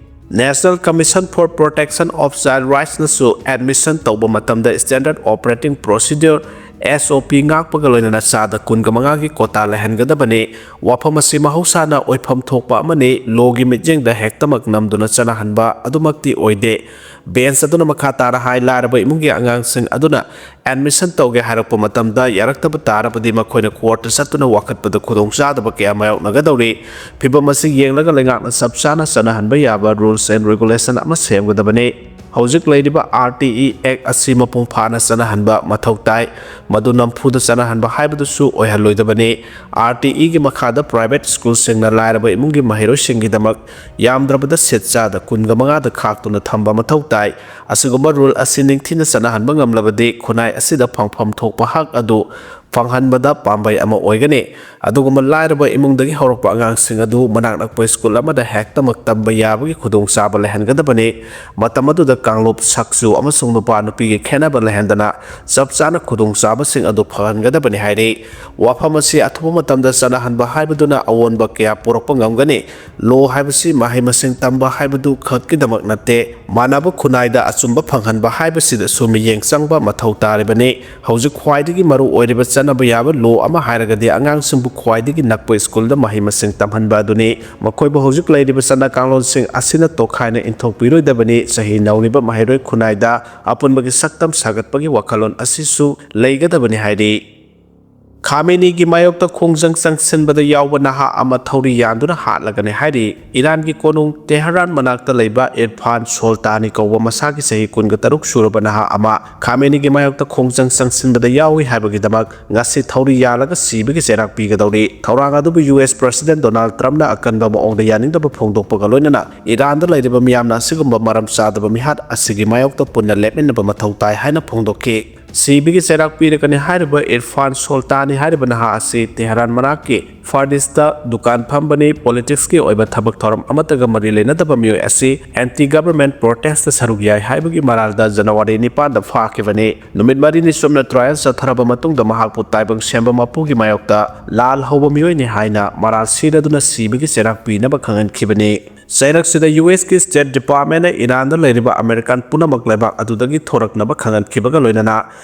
National Commission for Protection of Child Rightsꯅꯁꯨ admission ꯇꯧꯕ ꯃꯇꯝꯗ Standard Operating Procedure, SOP ꯉꯥꯛꯄꯒ ꯂꯣꯏꯅꯅ ꯆꯥꯗ ꯀꯨꯟꯒ ꯃꯉꯥꯒꯤ quota ꯂꯩꯍꯟꯒꯗꯕꯅꯤ꯫ ꯋꯥꯐꯝ ꯑꯁꯤ ꯃꯍꯧꯁꯥꯅ ꯑꯣꯏꯐꯝ ꯊꯣꯛꯄ ꯑꯃꯅꯤ, lawꯒꯤ ꯃꯤꯠꯌꯦꯡꯗ ꯍꯦꯛꯇꯃꯛ ꯅꯝꯗꯨꯅ ꯆꯠꯅꯍꯟꯕ ꯑꯗꯨꯃꯛꯇꯤ ꯑꯣꯏꯗꯦ꯫ Bench ꯑꯗꯨꯅ ꯃꯈꯥ ꯇꯥꯅ ꯍꯥꯏ, ꯂꯥꯏꯔꯕ ꯏꯃꯨꯡꯒꯤ ꯑꯉꯥꯡꯁꯤꯡ ꯑꯗꯨꯅ admission ꯇꯧꯒꯦ ꯍꯥꯏꯔꯛꯄ ꯃꯇꯝꯗ ꯌꯥꯔꯛꯇꯕ ꯇꯥꯔꯕꯗꯤ ꯃꯈꯣꯏꯅ courtꯇ ꯆꯠꯇꯨꯅ ꯋꯥꯀꯠꯄꯗ ꯈꯨꯗꯣꯡꯆꯥꯗꯕ ꯀꯌꯥ ꯃꯥꯌꯣꯛꯅꯒꯗꯧꯔꯤ꯫ ꯐꯤꯚꯝ ꯑꯁꯤ ꯌꯦꯡꯂꯒ ꯂꯩꯉꯥꯛꯅ ꯆꯞ ꯆꯥꯅ ꯆꯠꯅꯍꯟꯕ ꯌꯥꯕ rules and regulation ꯑꯃ ꯁꯦꯝꯒꯗꯕꯅꯤ꯫ ꯍꯧꯖꯤꯛ ꯂꯩꯔꯤꯕ RTE Act ꯑꯁꯤ ꯃꯄꯨꯡ ꯐꯥꯅ ꯆꯠꯅꯍꯟꯕ ꯃꯊꯧ ꯇꯥꯏ꯫ ꯃꯗꯨ ꯅꯝꯐꯨꯗ ꯆꯠꯅꯍꯟꯕ ꯍꯥꯏꯕꯗꯨꯁꯨ ꯑꯣꯏꯍꯜꯂꯣꯏꯗꯕꯅꯤ꯫ RTEꯒꯤ ꯃꯈꯥꯗ private schoolꯁꯤꯡꯅ ꯂꯥꯏꯔꯕ ꯏꯃꯨꯡꯒꯤ ꯃꯍꯩꯔꯣꯏꯁꯤꯡꯒꯤꯗꯃꯛ ꯌꯥꯝꯗ꯭ꯔꯕꯗ seat ꯆꯥꯗ ꯀꯨꯟꯒ ꯃꯉꯥꯗ ꯈꯥꯛꯇꯨꯅ ꯊꯝꯕ ꯃꯊꯧ ꯇꯥꯏ꯫ ꯑꯁꯤꯒꯨꯝꯕ rule ꯑꯁꯤ ꯅꯤꯡꯊꯤꯅ ꯆꯠꯅꯍꯟꯕ ꯉꯝꯂꯕꯗꯤ ꯈꯨꯟꯅꯥꯏ ꯑꯁꯤꯗ ꯐꯪꯐꯝ ꯊꯣꯛꯄ ꯍꯛ ꯑꯗꯨ ꯐꯪꯍꯟꯕꯗ ꯄꯥꯝꯕꯩ ꯑꯃ ꯑꯣꯏꯒꯅꯤ꯫ ꯑꯗꯨꯒꯨꯝꯕ ꯂꯥꯏꯔꯕ ꯏꯃꯨꯡꯗꯒꯤ ꯍꯧꯔꯛꯄ ꯑꯉꯥꯡꯁꯤꯡ ꯑꯗꯨ ꯃꯅꯥꯛ ꯅꯛꯄ school ꯑꯃꯗ ꯍꯦꯛꯇꯃꯛ ꯇꯝꯕ ꯌꯥꯕꯒꯤ ꯈꯨꯗꯣꯡꯆꯥꯕ ꯂꯩꯍꯟꯒꯗꯕꯅꯤ꯫ ꯃꯇꯝ ꯑꯗꯨꯗ ꯀꯥꯡꯂꯨꯞ, ꯁꯛꯆꯨ ꯑꯃꯁꯨꯡ ꯅꯨꯄꯥ ꯅꯨꯄꯤꯒꯤ ꯈꯦꯠꯅꯕ ꯂꯩꯍꯟꯗꯅ ꯆꯞ ꯆꯥꯅ ꯈꯨꯗꯣꯡꯆꯥꯕꯁꯤꯡ ꯑꯗꯨ ꯐꯪꯍꯟꯒꯗꯕꯅꯤ ꯍꯥꯏꯔꯤ꯫ ꯋꯥꯐꯝ ꯑꯁꯤ ꯑꯊꯨꯕ ꯃꯇꯝꯗ ꯆꯠꯅꯍꯟꯕ ꯍꯥꯏꯕꯗꯨꯅ ꯑꯑꯣꯟꯕ ꯀꯌꯥ ꯄꯨꯔꯛꯄ ꯉꯝꯒꯅꯤ꯫ Law ꯍꯥꯏꯕꯁꯤ ꯃꯍꯩ ꯃꯁꯤꯡ ꯇꯝꯕ ꯍꯥꯏꯕꯗꯨ ꯈꯛꯀꯤꯗꯃꯛ ꯅꯠꯇꯦ, ꯃꯥꯟꯅꯕ ꯈꯨꯟꯅꯥꯏꯗ ꯑꯆꯨꯝꯕ ꯐꯪꯍꯟꯕ ꯍꯥꯏꯕꯁꯤꯗꯁꯨ ꯃꯤꯠꯌꯦꯡ ꯆꯪꯕ ꯃꯊꯧ ꯇꯥꯔꯤꯕꯅꯤ꯫ ꯍꯧꯖꯤꯛ ꯈ꯭ꯋꯥꯏꯗꯒꯤ ꯃꯔꯨ ꯑꯣꯏꯔꯤꯕ ꯆꯠꯅꯕ ꯌꯥꯕ ꯂꯣ ꯑꯃ ꯍꯥꯏꯔꯒꯗꯤ ꯑꯉꯥꯡꯁꯤꯡꯕꯨ ꯈ꯭ꯋꯥꯏꯗꯒꯤ ꯅꯛꯄ ꯁ꯭ꯀꯨꯜꯗ ꯃꯍꯩ ꯃꯁꯤꯡ ꯇꯝꯍꯟꯕ ꯑꯗꯨꯅꯤ꯫ ꯃꯈꯣꯏꯕꯨ ꯍꯧꯖꯤꯛ ꯂꯩꯔꯤꯕ ꯆꯠꯅ ꯀꯥꯡꯂꯣꯟꯁꯤꯡ ꯑꯁꯤꯅ ꯇꯣꯈꯥꯏꯅ ꯏꯟꯊꯣꯛꯄꯤꯔꯣꯏꯗꯕꯅꯤ꯫ ꯆꯍꯤ ꯅꯧꯔꯤꯕ ꯃꯍꯩꯔꯣꯏ ꯈꯨꯟꯅꯥꯏꯗ ꯑꯄꯨꯟꯕꯒꯤ ꯁꯛꯇꯝ ꯁꯥꯒꯠꯄꯒꯤ ꯋꯥꯈꯜꯂꯣꯟ ꯑꯁꯤꯁꯨ ꯂꯩꯒꯗꯕꯅꯤ ꯍꯥꯏꯔꯤ꯫ ꯈꯥꯃꯦꯅꯤꯒꯤ ꯃꯥꯌꯣꯛꯇ ꯈꯣꯡꯖꯪ ꯆꯪꯁꯤꯟꯕꯗ ꯌꯥꯎꯕ ꯅꯍꯥ ꯑꯃ ꯊꯧꯔꯤ ꯌꯥꯟꯗꯨꯅ ꯍꯥꯠꯂꯒꯅꯤ ꯍꯥꯏꯔꯤ꯫ ꯏꯔꯥꯟꯒꯤ ꯀꯣꯅꯨꯡ ꯇꯦꯍꯔꯥꯟ ꯃꯅꯥꯛꯇ ꯂꯩꯕ ꯏꯔꯐꯥꯟ ꯁꯣꯜꯇꯥꯅꯤ ꯀꯧꯕ ꯃꯁꯥꯒꯤ ꯆꯍꯤ ꯀꯨꯟꯒ ꯇꯔꯨꯛ ꯁꯨꯔꯕ ꯅꯍꯥ ꯑꯃ ꯈꯥꯃꯦꯅꯤꯒꯤ ꯃꯥꯌꯣꯛꯇ ꯈꯣꯡꯖꯪ ꯆꯪꯁꯤꯟꯕꯗ ꯌꯥꯎꯏ ꯍꯥꯏꯕꯒꯤꯗꯃꯛ ꯉꯁꯤ ꯊꯧꯔꯤ ꯌꯥꯜꯂꯒ ꯁꯤꯕꯒꯤ ꯆꯩꯔꯥꯛ ꯄꯤꯒꯗꯧꯔꯤ꯫ ꯊꯧꯔꯥꯡ ꯑꯗꯨꯕꯨ ꯌꯨ ꯑꯦꯁ ꯄ꯭ꯔꯁꯤꯗꯦꯟ ꯗꯣꯅꯥꯜꯗ ꯇ꯭ꯔꯝꯞꯅ ꯑꯀꯟꯕ ꯃꯑꯣꯡꯗ ꯌꯥꯅꯤꯡꯗꯕ ꯐꯣꯡꯗꯣꯛꯄꯒ ꯂꯣꯏꯅꯅ ꯏꯔꯥꯟꯗ ꯂꯩꯔꯤꯕ ꯃꯤꯌꯥꯝꯅ ꯑꯁꯤꯒꯨꯝꯕ ꯃꯔꯝ ꯆꯥꯗꯕ ꯃꯤꯍꯥꯠ ꯑꯁꯤꯒꯤ ꯃꯥꯌꯣꯛꯇ ꯄꯨꯟꯅ ꯂꯦꯞꯃꯤꯟꯅꯕ ꯃꯊꯧ ꯇꯥꯏ ꯍꯥꯏꯅ ꯐꯣꯡꯗꯣꯛꯈꯤ꯫ ꯁꯤꯕꯒꯤ ꯆꯩꯔꯥꯛ ꯄꯤꯔꯒꯅꯤ ꯍꯥꯏꯔꯤꯕ ꯏꯔꯐꯥꯟ ꯁꯣꯜꯇꯥꯅꯤ ꯍꯥꯏꯔꯤꯕ ꯅꯍꯥ ꯑꯁꯤ ꯇꯦꯍꯔꯥꯟ ꯃꯅꯥꯛꯀꯤ ꯐꯥꯔꯗꯤꯁꯇ ꯗꯨꯀꯥꯟ ꯐꯝꯕꯅꯤ꯫ ꯄꯣꯂꯤꯇꯤꯛꯁꯀꯤ ꯑꯣꯏꯕ ꯊꯕꯛ ꯊꯧꯔꯝ ꯑꯃꯠꯇꯒ ꯃꯔꯤ ꯂꯩꯅꯗꯕ ꯃꯤꯑꯣꯏ ꯑꯁꯤ ꯑꯦꯟꯇꯤ ꯒꯚꯔꯟꯃꯦꯟꯠ ꯄ꯭ꯔꯣꯇꯦꯁꯇ ꯁꯔꯨꯛ ꯌꯥꯏ ꯍꯥꯏꯕꯒꯤ ꯃꯔꯥꯜꯗ ꯖꯅꯋꯥꯔꯤ ꯅꯤꯄꯥꯟꯗ ꯐꯥꯈꯤꯕꯅꯤ꯫ ꯅꯨꯃꯤꯠ ꯃꯔꯤꯅꯤ ꯆꯨꯞꯅ ꯇ꯭ꯔꯥꯌꯦꯜ ꯆꯠꯊꯔꯕ ꯃꯇꯨꯡꯗ ꯃꯍꯥꯛꯄꯨ ꯇꯥꯏꯕꯪ ꯁꯦꯝꯕ ꯃꯄꯨꯒꯤ ꯃꯥꯌꯣꯛꯇ ꯂꯥꯜ ꯍꯧꯕ ꯃꯤꯑꯣꯏꯅꯤ ꯍꯥꯏꯅ ꯃꯔꯥꯜ ꯁꯤꯔꯗꯨꯅ ꯁꯤꯕꯒꯤ ꯆꯩꯔꯥꯛ ꯄꯤꯅꯕ ꯈꯪꯍꯟꯈꯤꯕꯅꯤ꯫ ꯆꯩꯔꯛꯁꯤꯗ ꯌꯨ ꯑꯦꯁꯀꯤ ꯁ꯭ꯇꯦꯠ ꯗꯤꯄꯥꯔꯠꯃꯦꯟꯅ ꯏꯔꯥꯟꯗ ꯂꯩꯔꯤꯕ ꯑꯃꯦꯔꯤꯀꯥꯟ ꯄꯨꯝꯅꯃꯛ ꯂꯩꯕꯥꯛ ꯑꯗꯨꯗꯒꯤ ꯊꯣꯔꯛꯅꯕ ꯈꯪꯍꯟꯈꯤꯕꯒ ꯂꯣꯏꯅꯅ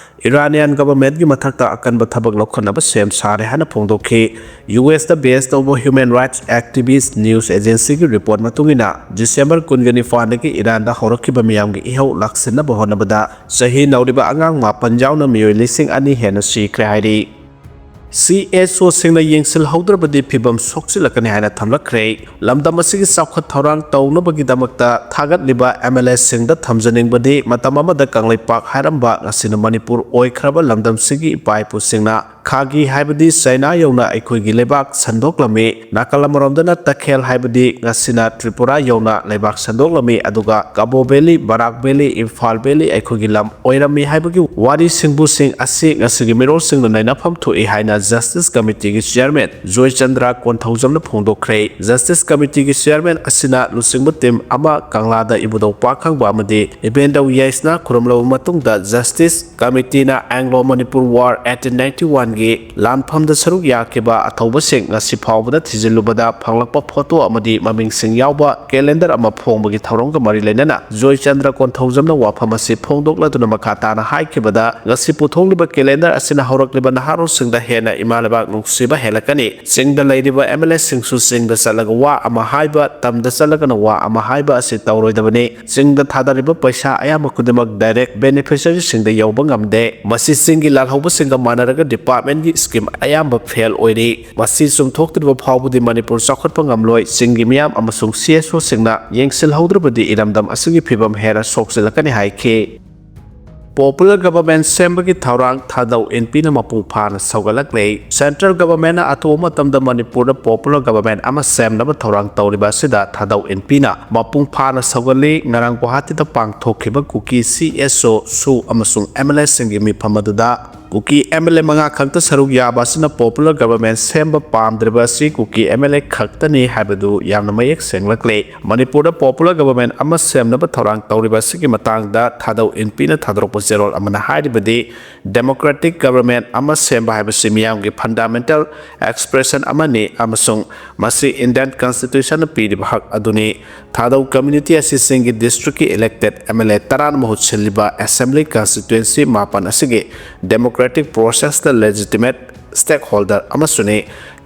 ꯏꯔꯥꯅꯤꯌꯥꯟ ꯒꯚꯔꯟꯃꯦꯟꯠꯀꯤ ꯃꯊꯛꯇ ꯑꯀꯟꯕ ꯊꯕꯛ ꯂꯧꯈꯠꯅꯕ ꯁꯦꯝ ꯁꯥꯔꯦ ꯍꯥꯏꯅ ꯐꯣꯡꯗꯣꯛꯈꯤ꯫ ꯌꯨ ꯑꯦꯁꯇ ꯕꯦꯖ ꯇꯧꯕ ꯍ꯭ꯌꯨꯃꯦꯟ ꯔꯥꯏꯠꯁ ꯑꯦꯛꯇꯤꯚꯤꯁ꯭ꯠ ꯅ꯭ꯌꯨꯁ ꯑꯦꯖꯦꯟꯁꯤꯒꯤ ꯔꯤꯄꯣꯔꯠ ꯃꯇꯨꯡ ꯏꯟꯅ, ꯗꯤꯁꯦꯝꯕꯔ ꯀꯨꯟꯒ ꯅꯤꯄꯥꯟꯗꯒꯤ ꯏꯔꯥꯟꯗ ꯍꯧꯔꯛꯈꯤꯕ ꯃꯤꯌꯥꯝꯒꯤ ꯏꯍꯧ ꯂꯥꯛꯁꯤꯟꯅꯕ ꯍꯣꯠꯅꯕꯗ ꯆꯍꯤ ꯅꯧꯔꯤꯕ ꯑꯉꯥꯡ ꯃꯥꯄꯟ ꯌꯥꯎꯅ ꯃꯤꯑꯣꯏ ꯂꯤꯁꯤꯡ ꯑꯅꯤ ꯍꯦꯟꯅ ꯁꯤꯈ꯭ꯔꯦ ꯍꯥꯏꯔꯤ꯫ ꯁꯤ ꯑꯦꯁ ꯑꯣꯁꯤꯡꯅ ꯌꯦꯡꯁꯤꯜꯍꯧꯗ꯭ꯔꯕꯗꯤ ꯐꯤꯚꯝ ꯁꯣꯛꯆꯤꯜꯂꯛꯀꯅꯤ ꯍꯥꯏꯅ ꯊꯝꯂꯛꯈ꯭ꯔꯦ꯫ ꯂꯝꯗꯝ ꯑꯁꯤꯒꯤ ꯆꯥꯎꯈꯠ ꯊꯧꯔꯥꯡ ꯇꯧꯅꯕꯒꯤꯗꯃꯛꯇ ꯊꯥꯒꯠꯂꯤꯕ ꯑꯦꯝ ꯑꯦꯜ ꯑꯦꯁꯤꯡꯗ ꯊꯝꯖꯅꯤꯡꯕꯗꯤ, ꯃꯇꯝ ꯑꯃꯗ ꯀꯪꯂꯩꯄꯥꯛ ꯍꯥꯏꯔꯝꯕ ꯉꯁꯤꯅ ꯃꯅꯤꯄꯨꯔ ꯑꯣꯏꯈ꯭ꯔꯕ ꯂꯝꯗꯝꯁꯤꯒꯤ ꯏꯄꯥ ꯏꯄꯨꯁꯤꯡꯅ ꯈꯥꯒꯤ ꯍꯥꯏꯕꯗꯤ ꯆꯩꯅꯥ ꯌꯧꯅ ꯑꯩꯈꯣꯏꯒꯤ ꯂꯩꯕꯥꯛ ꯁꯟꯗꯣꯛꯂꯝꯃꯤ꯫ ꯅꯥꯀꯜ ꯑꯃꯔꯣꯝꯗꯅ ꯇꯈꯦꯜ ꯍꯥꯏꯕꯗꯤ ꯉꯁꯤꯅ ꯇ꯭ꯔꯤꯄꯨꯔꯥ ꯌꯧꯅ ꯂꯩꯕꯥꯛ ꯁꯟꯗꯣꯛꯂꯝꯃꯤ꯫ ꯑꯗꯨꯒ ꯀꯕꯣ ꯚꯦꯂꯤ, ꯕꯔꯥꯛ ꯚꯦꯂꯤ, ꯏꯝꯐꯥꯜ ꯚꯦꯂꯤ ꯑꯩꯈꯣꯏꯒꯤ ꯂꯝ ꯑꯣꯏꯔꯝꯃꯤ ꯍꯥꯏꯕꯒꯤ ꯋꯥꯔꯤ ꯁꯤꯡꯕꯨꯁꯤꯡ ꯑꯁꯤ ꯉꯁꯤꯒꯤ ꯃꯤꯔꯣꯜꯁꯤꯡꯅ ꯅꯩꯅꯐꯝ ꯊꯣꯛꯏ ꯍꯥꯏꯅ justice ꯀꯃꯤꯇꯤꯒꯤ chairman Joychandra ꯀꯣꯟꯊꯧꯖꯝꯅ ꯐꯣꯡꯗꯣꯛꯈ꯭ꯔꯦ꯫ Justice ꯀꯃꯤꯇꯤꯒꯤ chairman ꯑꯁꯤꯅ ꯂꯨꯆꯤꯡꯕ ꯇꯤꯝ ꯑꯃ ꯀꯪꯂꯥꯗ ꯏꯕꯨꯙꯧ ꯄꯥꯈꯪꯕ ꯑꯃꯗꯤ ꯏꯕꯦꯟꯗꯧ ꯌꯥꯏꯁꯅꯥ ꯈꯨꯔꯨꯝꯂꯕ ꯃꯇꯨꯡꯗ ꯖꯁꯇꯤꯁ ꯀꯃꯤꯇꯤꯅ Anglo Manipur war eighteen ninety one ꯒꯤ ꯂꯥꯟꯐꯝꯗ ꯁꯔꯨꯛ ꯌꯥꯈꯤꯕ ꯑꯊꯧꯕꯁꯤꯡ ꯉꯁꯤ ꯐꯥꯎꯕꯗ ꯊꯤꯖꯤꯜꯂꯨꯕꯗ ꯐꯪꯂꯛꯄ ꯐꯣꯇꯣ ꯑꯃꯗꯤ ꯃꯃꯤꯡꯁꯤꯡ ꯌꯥꯎꯕ ꯀꯦꯂꯦꯟꯗꯔ ꯑꯃ ꯐꯣꯡꯕꯒꯤ ꯊꯧꯔꯝꯒ ꯃꯔꯤ ꯂꯩꯅꯅ ꯖꯣꯏꯆꯟꯗ꯭ꯔ ꯀꯣꯟꯊꯧꯖꯝꯅ ꯋꯥꯐꯝ ꯑꯁꯤ ꯐꯣꯡꯗꯣꯛꯂꯗꯨꯅ ꯃꯈꯥ ꯇꯥꯅ ꯍꯥꯏꯈꯤꯕꯗ, ꯉꯁꯤ ꯄꯨꯊꯣꯛꯂꯤꯕ ꯀꯦꯂꯦꯟꯗꯔ ꯑꯁꯤꯅ ꯍꯧꯔꯛꯂꯤꯕ ꯅꯍꯥꯔꯣꯜꯁꯤꯡꯗ ꯍꯦꯟꯅ ꯏꯃꯥ ꯂꯩꯕꯥꯛ ꯅꯨꯡꯁꯤꯕ ꯍꯦꯜꯂꯛꯀꯅꯤ꯫ ꯆꯤꯡꯗ ꯂꯩꯔꯤꯕ ꯑꯦꯝ ꯑꯦꯜ ꯑꯦꯁꯤꯡꯁꯨ ꯆꯤꯡꯗ ꯆꯠꯂꯒ ꯋꯥ ꯑꯃ ꯍꯥꯏꯕ, ꯇꯝꯗ ꯆꯠꯂꯒꯅ ꯋꯥ ꯑꯃ ꯍꯥꯏꯕ ꯑꯁꯤ ꯇꯧꯔꯣꯏꯗꯕꯅꯤ꯫ ꯆꯤꯡꯗ ꯊꯥꯗꯔꯤꯕ ꯄꯩꯁꯥ ꯑꯌꯥꯝꯕ ꯈꯨꯗꯤꯡꯃꯛ ꯗꯥꯏꯔꯦꯛ ꯕꯦꯅꯤꯐꯤꯁꯔꯤꯁꯤꯡꯗ ꯌꯧꯕ ꯉꯝꯗꯦ꯫ ꯃꯁꯤ ꯆꯤꯡꯒꯤ ꯂꯥꯜꯍꯧꯕꯁꯤꯡꯒ ꯃꯥꯟꯅꯔꯒ ꯗꯤꯄꯥꯔꯠꯃꯦꯟꯒꯤ ꯁ꯭ꯀꯤꯝ ꯑꯌꯥꯝꯕ ꯐꯦꯜ ꯑꯣꯏꯔꯤ꯫ ꯃꯁꯤ ꯆꯨꯝꯊꯣꯛꯇ꯭ꯔꯤꯕ ꯐꯥꯎꯕꯗꯤ ꯃꯅꯤꯄꯨꯔ ꯆꯥꯎꯈꯠꯄ ꯉꯝꯂꯣꯏ꯫ ꯆꯤꯡꯒꯤ ꯃꯤꯌꯥꯝ ꯑꯃꯁꯨꯡ ꯁꯤ ꯑꯦꯁ ꯑꯣꯁꯤꯡꯅ ꯌꯦꯡꯁꯤꯜꯍꯧꯗ꯭ꯔꯕꯗꯤ ꯏꯔꯝꯗꯝ ꯑꯁꯤꯒꯤ ꯐꯤꯕꯝ ꯍꯦꯟꯅ ꯁꯣꯛꯆꯤꯜꯂꯛꯀꯅꯤ ꯍꯥꯏꯈꯤ꯫ ꯄꯣꯄꯨꯂꯔ ꯒꯚꯔꯟꯃꯦꯟꯠ ꯁꯦꯝꯕꯒꯤ ꯊꯧꯔꯥꯡ ꯊꯥꯗꯧ ꯏꯟꯄꯤꯅ ꯃꯄꯨꯡ ꯐꯥꯅ ꯁꯧꯒꯠꯂꯛꯂꯦ꯫ ꯁꯦꯟꯇ꯭ꯔꯦꯜ ꯒꯚꯔꯟꯃꯦꯟꯠꯅ ꯑꯊꯨꯕ ꯃꯇꯝꯗ ꯃꯅꯤꯄꯨꯔꯗ ꯄꯣꯄꯨꯂꯔ ꯒꯚꯔꯟꯃꯦꯟꯠ ꯑꯃ ꯁꯦꯝꯅꯕ ꯊꯧꯔꯥꯡ ꯇꯧꯔꯤꯕ ꯑꯁꯤꯗ ꯊꯥꯗꯧ ꯏꯟꯄꯤꯅ ꯃꯄꯨꯡ ꯐꯥꯅ ꯁꯧꯒꯠꯂꯤ꯫ ꯉꯔꯥꯡ ꯒꯨꯋꯥꯍꯥꯇꯤꯗ ꯄꯥꯡꯊꯣꯛꯈꯤꯕ ꯀꯨꯀꯤ ꯁꯤ ꯑꯦꯁ ꯑꯣ, ꯁꯨ ꯑꯃꯁꯨꯡ ꯑꯦꯝ ꯑꯦꯜ ꯑꯦꯁꯤꯡꯒꯤ ꯃꯤꯐꯝ ꯑꯗꯨꯗ ꯀꯨꯀꯤ ꯑꯦꯝ ꯑꯦꯜ ꯑꯦ ꯃꯉꯥ ꯈꯛꯇ ꯁꯔꯨꯛ ꯌꯥꯕ ꯑꯁꯤꯅ ꯄꯣꯄꯨꯂꯔ ꯒꯚꯔꯟꯃꯦꯟꯠ ꯁꯦꯝꯕ ꯄꯥꯝꯗ꯭ꯔꯤꯕ ꯑꯁꯤ ꯀꯨꯀꯤ ꯑꯦꯝ ꯑꯦꯜ ꯑꯦ ꯈꯛꯇꯅꯤ ꯍꯥꯏꯕꯗꯨ ꯌꯥꯝꯅ ꯃꯌꯦꯛ ꯁꯦꯡꯂꯛꯂꯦ꯫ ꯃꯅꯤꯄꯨꯔꯗ ꯄꯣꯄꯨꯂꯔ ꯒꯚꯔꯟꯃꯦꯟꯠ ꯑꯃ ꯁꯦꯝꯅꯕ ꯊꯧꯔꯥꯡ ꯇꯧꯔꯤꯕ ꯑꯁꯤꯒꯤ ꯃꯇꯥꯡꯗ ꯊꯥꯗꯧ ꯏꯟꯄꯤꯅ ꯊꯥꯗꯣꯔꯛꯄ ꯆꯦꯔꯣꯜ ꯑꯃꯅ ꯍꯥꯏꯔꯤꯕꯗꯤ, ꯗꯦꯃꯣꯀ꯭ꯔꯦꯇꯤꯛ ꯒꯚꯔꯟꯃꯦꯟꯠ ꯑꯃ ꯁꯦꯝꯕ ꯍꯥꯏꯕꯁꯤ ꯃꯤꯌꯥꯝꯒꯤ ꯐꯟꯗꯥꯃꯦꯟꯇꯦꯜ ꯑꯦꯛꯁꯄ꯭ꯔꯦꯁꯟ ꯑꯃꯅꯤ ꯑꯃꯁꯨꯡ ꯃꯁꯤ ꯏꯟꯗꯤꯌꯟ ꯀꯟꯁꯇꯤꯇ꯭ꯌꯨꯁꯟꯅ ꯄꯤꯔꯤꯕ ꯍꯛ ꯑꯗꯨꯅꯤ꯫ ꯊꯥꯗꯧ ꯀꯝꯃ꯭ꯌꯨꯅꯤꯇꯤ ꯑꯁꯤ ꯆꯤꯡꯒꯤ ꯗꯤꯁꯇ꯭ꯔꯤꯛꯀꯤ ꯏꯂꯦꯛꯇꯦꯗ ꯑꯦꯝ ꯑꯦꯜ ꯑꯦ ꯇꯔꯥꯅ ꯃꯍꯨꯠ ꯁꯤꯜꯂꯤꯕ ꯑꯦꯁꯦꯝꯕ꯭ꯂꯤ ꯀꯟꯁꯇꯤꯇ꯭ꯌꯨꯑꯦꯟꯁꯤ ꯃꯥꯄꯟ ꯑꯁꯤꯒꯤ ꯗꯦꯃꯣꯀ꯭ꯔꯦꯇꯤꯛ ꯄ꯭ꯔꯣꯁꯦꯁꯇ ꯂꯦꯖꯤꯇꯤꯃꯦꯠ ꯁ꯭ꯇꯦꯛꯍꯣꯜꯗꯔ ꯑꯃꯁꯨꯅꯤ꯫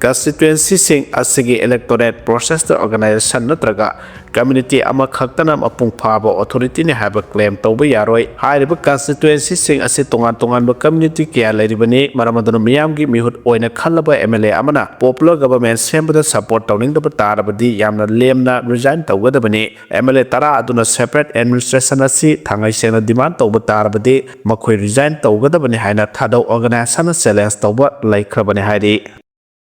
ꯀꯟꯁꯇꯤꯇ꯭ꯌꯨꯑꯦꯟꯁꯤꯁꯤꯡ ꯑꯁꯤꯒꯤ ꯏꯂꯦꯛꯇꯣꯔꯦꯠ ꯄ꯭ꯔꯣꯁꯦꯁꯇ ꯑꯣꯔꯒꯅꯥꯏꯖꯦꯁꯟ ꯅꯠꯇ꯭ꯔꯒ ꯀꯝꯃ꯭ꯌꯨꯅꯤꯇꯤ ꯑꯃꯈꯛꯇꯅ ꯃꯄꯨꯡ ꯐꯥꯕ ꯑꯣꯊꯣꯔꯤꯇꯤꯅꯤ ꯍꯥꯏꯕ ꯀ꯭ꯂꯦꯝ ꯇꯧꯕ ꯌꯥꯔꯣꯏ꯫ ꯍꯥꯏꯔꯤꯕ ꯀꯟꯁꯇꯤꯇ꯭ꯌꯨꯑꯦꯟꯁꯤꯁꯤꯡ ꯑꯁꯤ ꯇꯣꯉꯥꯟ ꯇꯣꯉꯥꯟꯕ ꯀꯝꯃ꯭ꯌꯨꯅꯤꯇꯤ ꯀꯌꯥ ꯂꯩꯔꯤꯕꯅꯤ꯫ ꯃꯔꯝ ꯑꯗꯨꯅ ꯃꯤꯌꯥꯝꯒꯤ ꯃꯤꯍꯨꯠ ꯑꯣꯏꯅ ꯈꯜꯂꯕ ꯑꯦꯝ ꯑꯦꯜ ꯑꯦ ꯑꯃꯅ ꯄꯣꯄꯨꯂꯔ ꯒꯚꯔꯟꯃꯦꯟꯠ ꯁꯦꯝꯕꯗ ꯁꯄꯣꯔꯠ ꯇꯧꯅꯤꯡꯗꯕ ꯇꯥꯔꯕꯗꯤ ꯌꯥꯝꯅ ꯂꯦꯝꯅ ꯔꯤꯖꯥꯏꯟ ꯇꯧꯒꯗꯕꯅꯤ꯫ ꯑꯦꯝ ꯑꯦꯜ ꯑꯦ ꯇꯔꯥ ꯑꯗꯨꯅ ꯁꯦꯄꯔꯦꯠ ꯑꯦꯗꯃꯤꯅꯤꯁꯇ꯭ꯔꯦꯁꯟ ꯑꯁꯤ ꯊꯥꯡꯉꯩ ꯁꯦꯡꯅ ꯗꯤꯃꯥꯟ ꯇꯧꯕ ꯇꯥꯔꯕꯗꯤ ꯃꯈꯣꯏ ꯔꯤꯖꯥꯏꯟ ꯇꯧꯒꯗꯕꯅꯤ ꯍꯥꯏꯅ ꯊꯥꯗꯧ ꯑꯣꯔꯒꯅꯥꯏꯖꯦꯁꯟꯅ ꯆꯦꯂꯦꯟꯖ ꯇꯧꯕ ꯂꯩꯈ꯭ꯔꯕꯅꯤ ꯍꯥꯏꯔꯤ꯫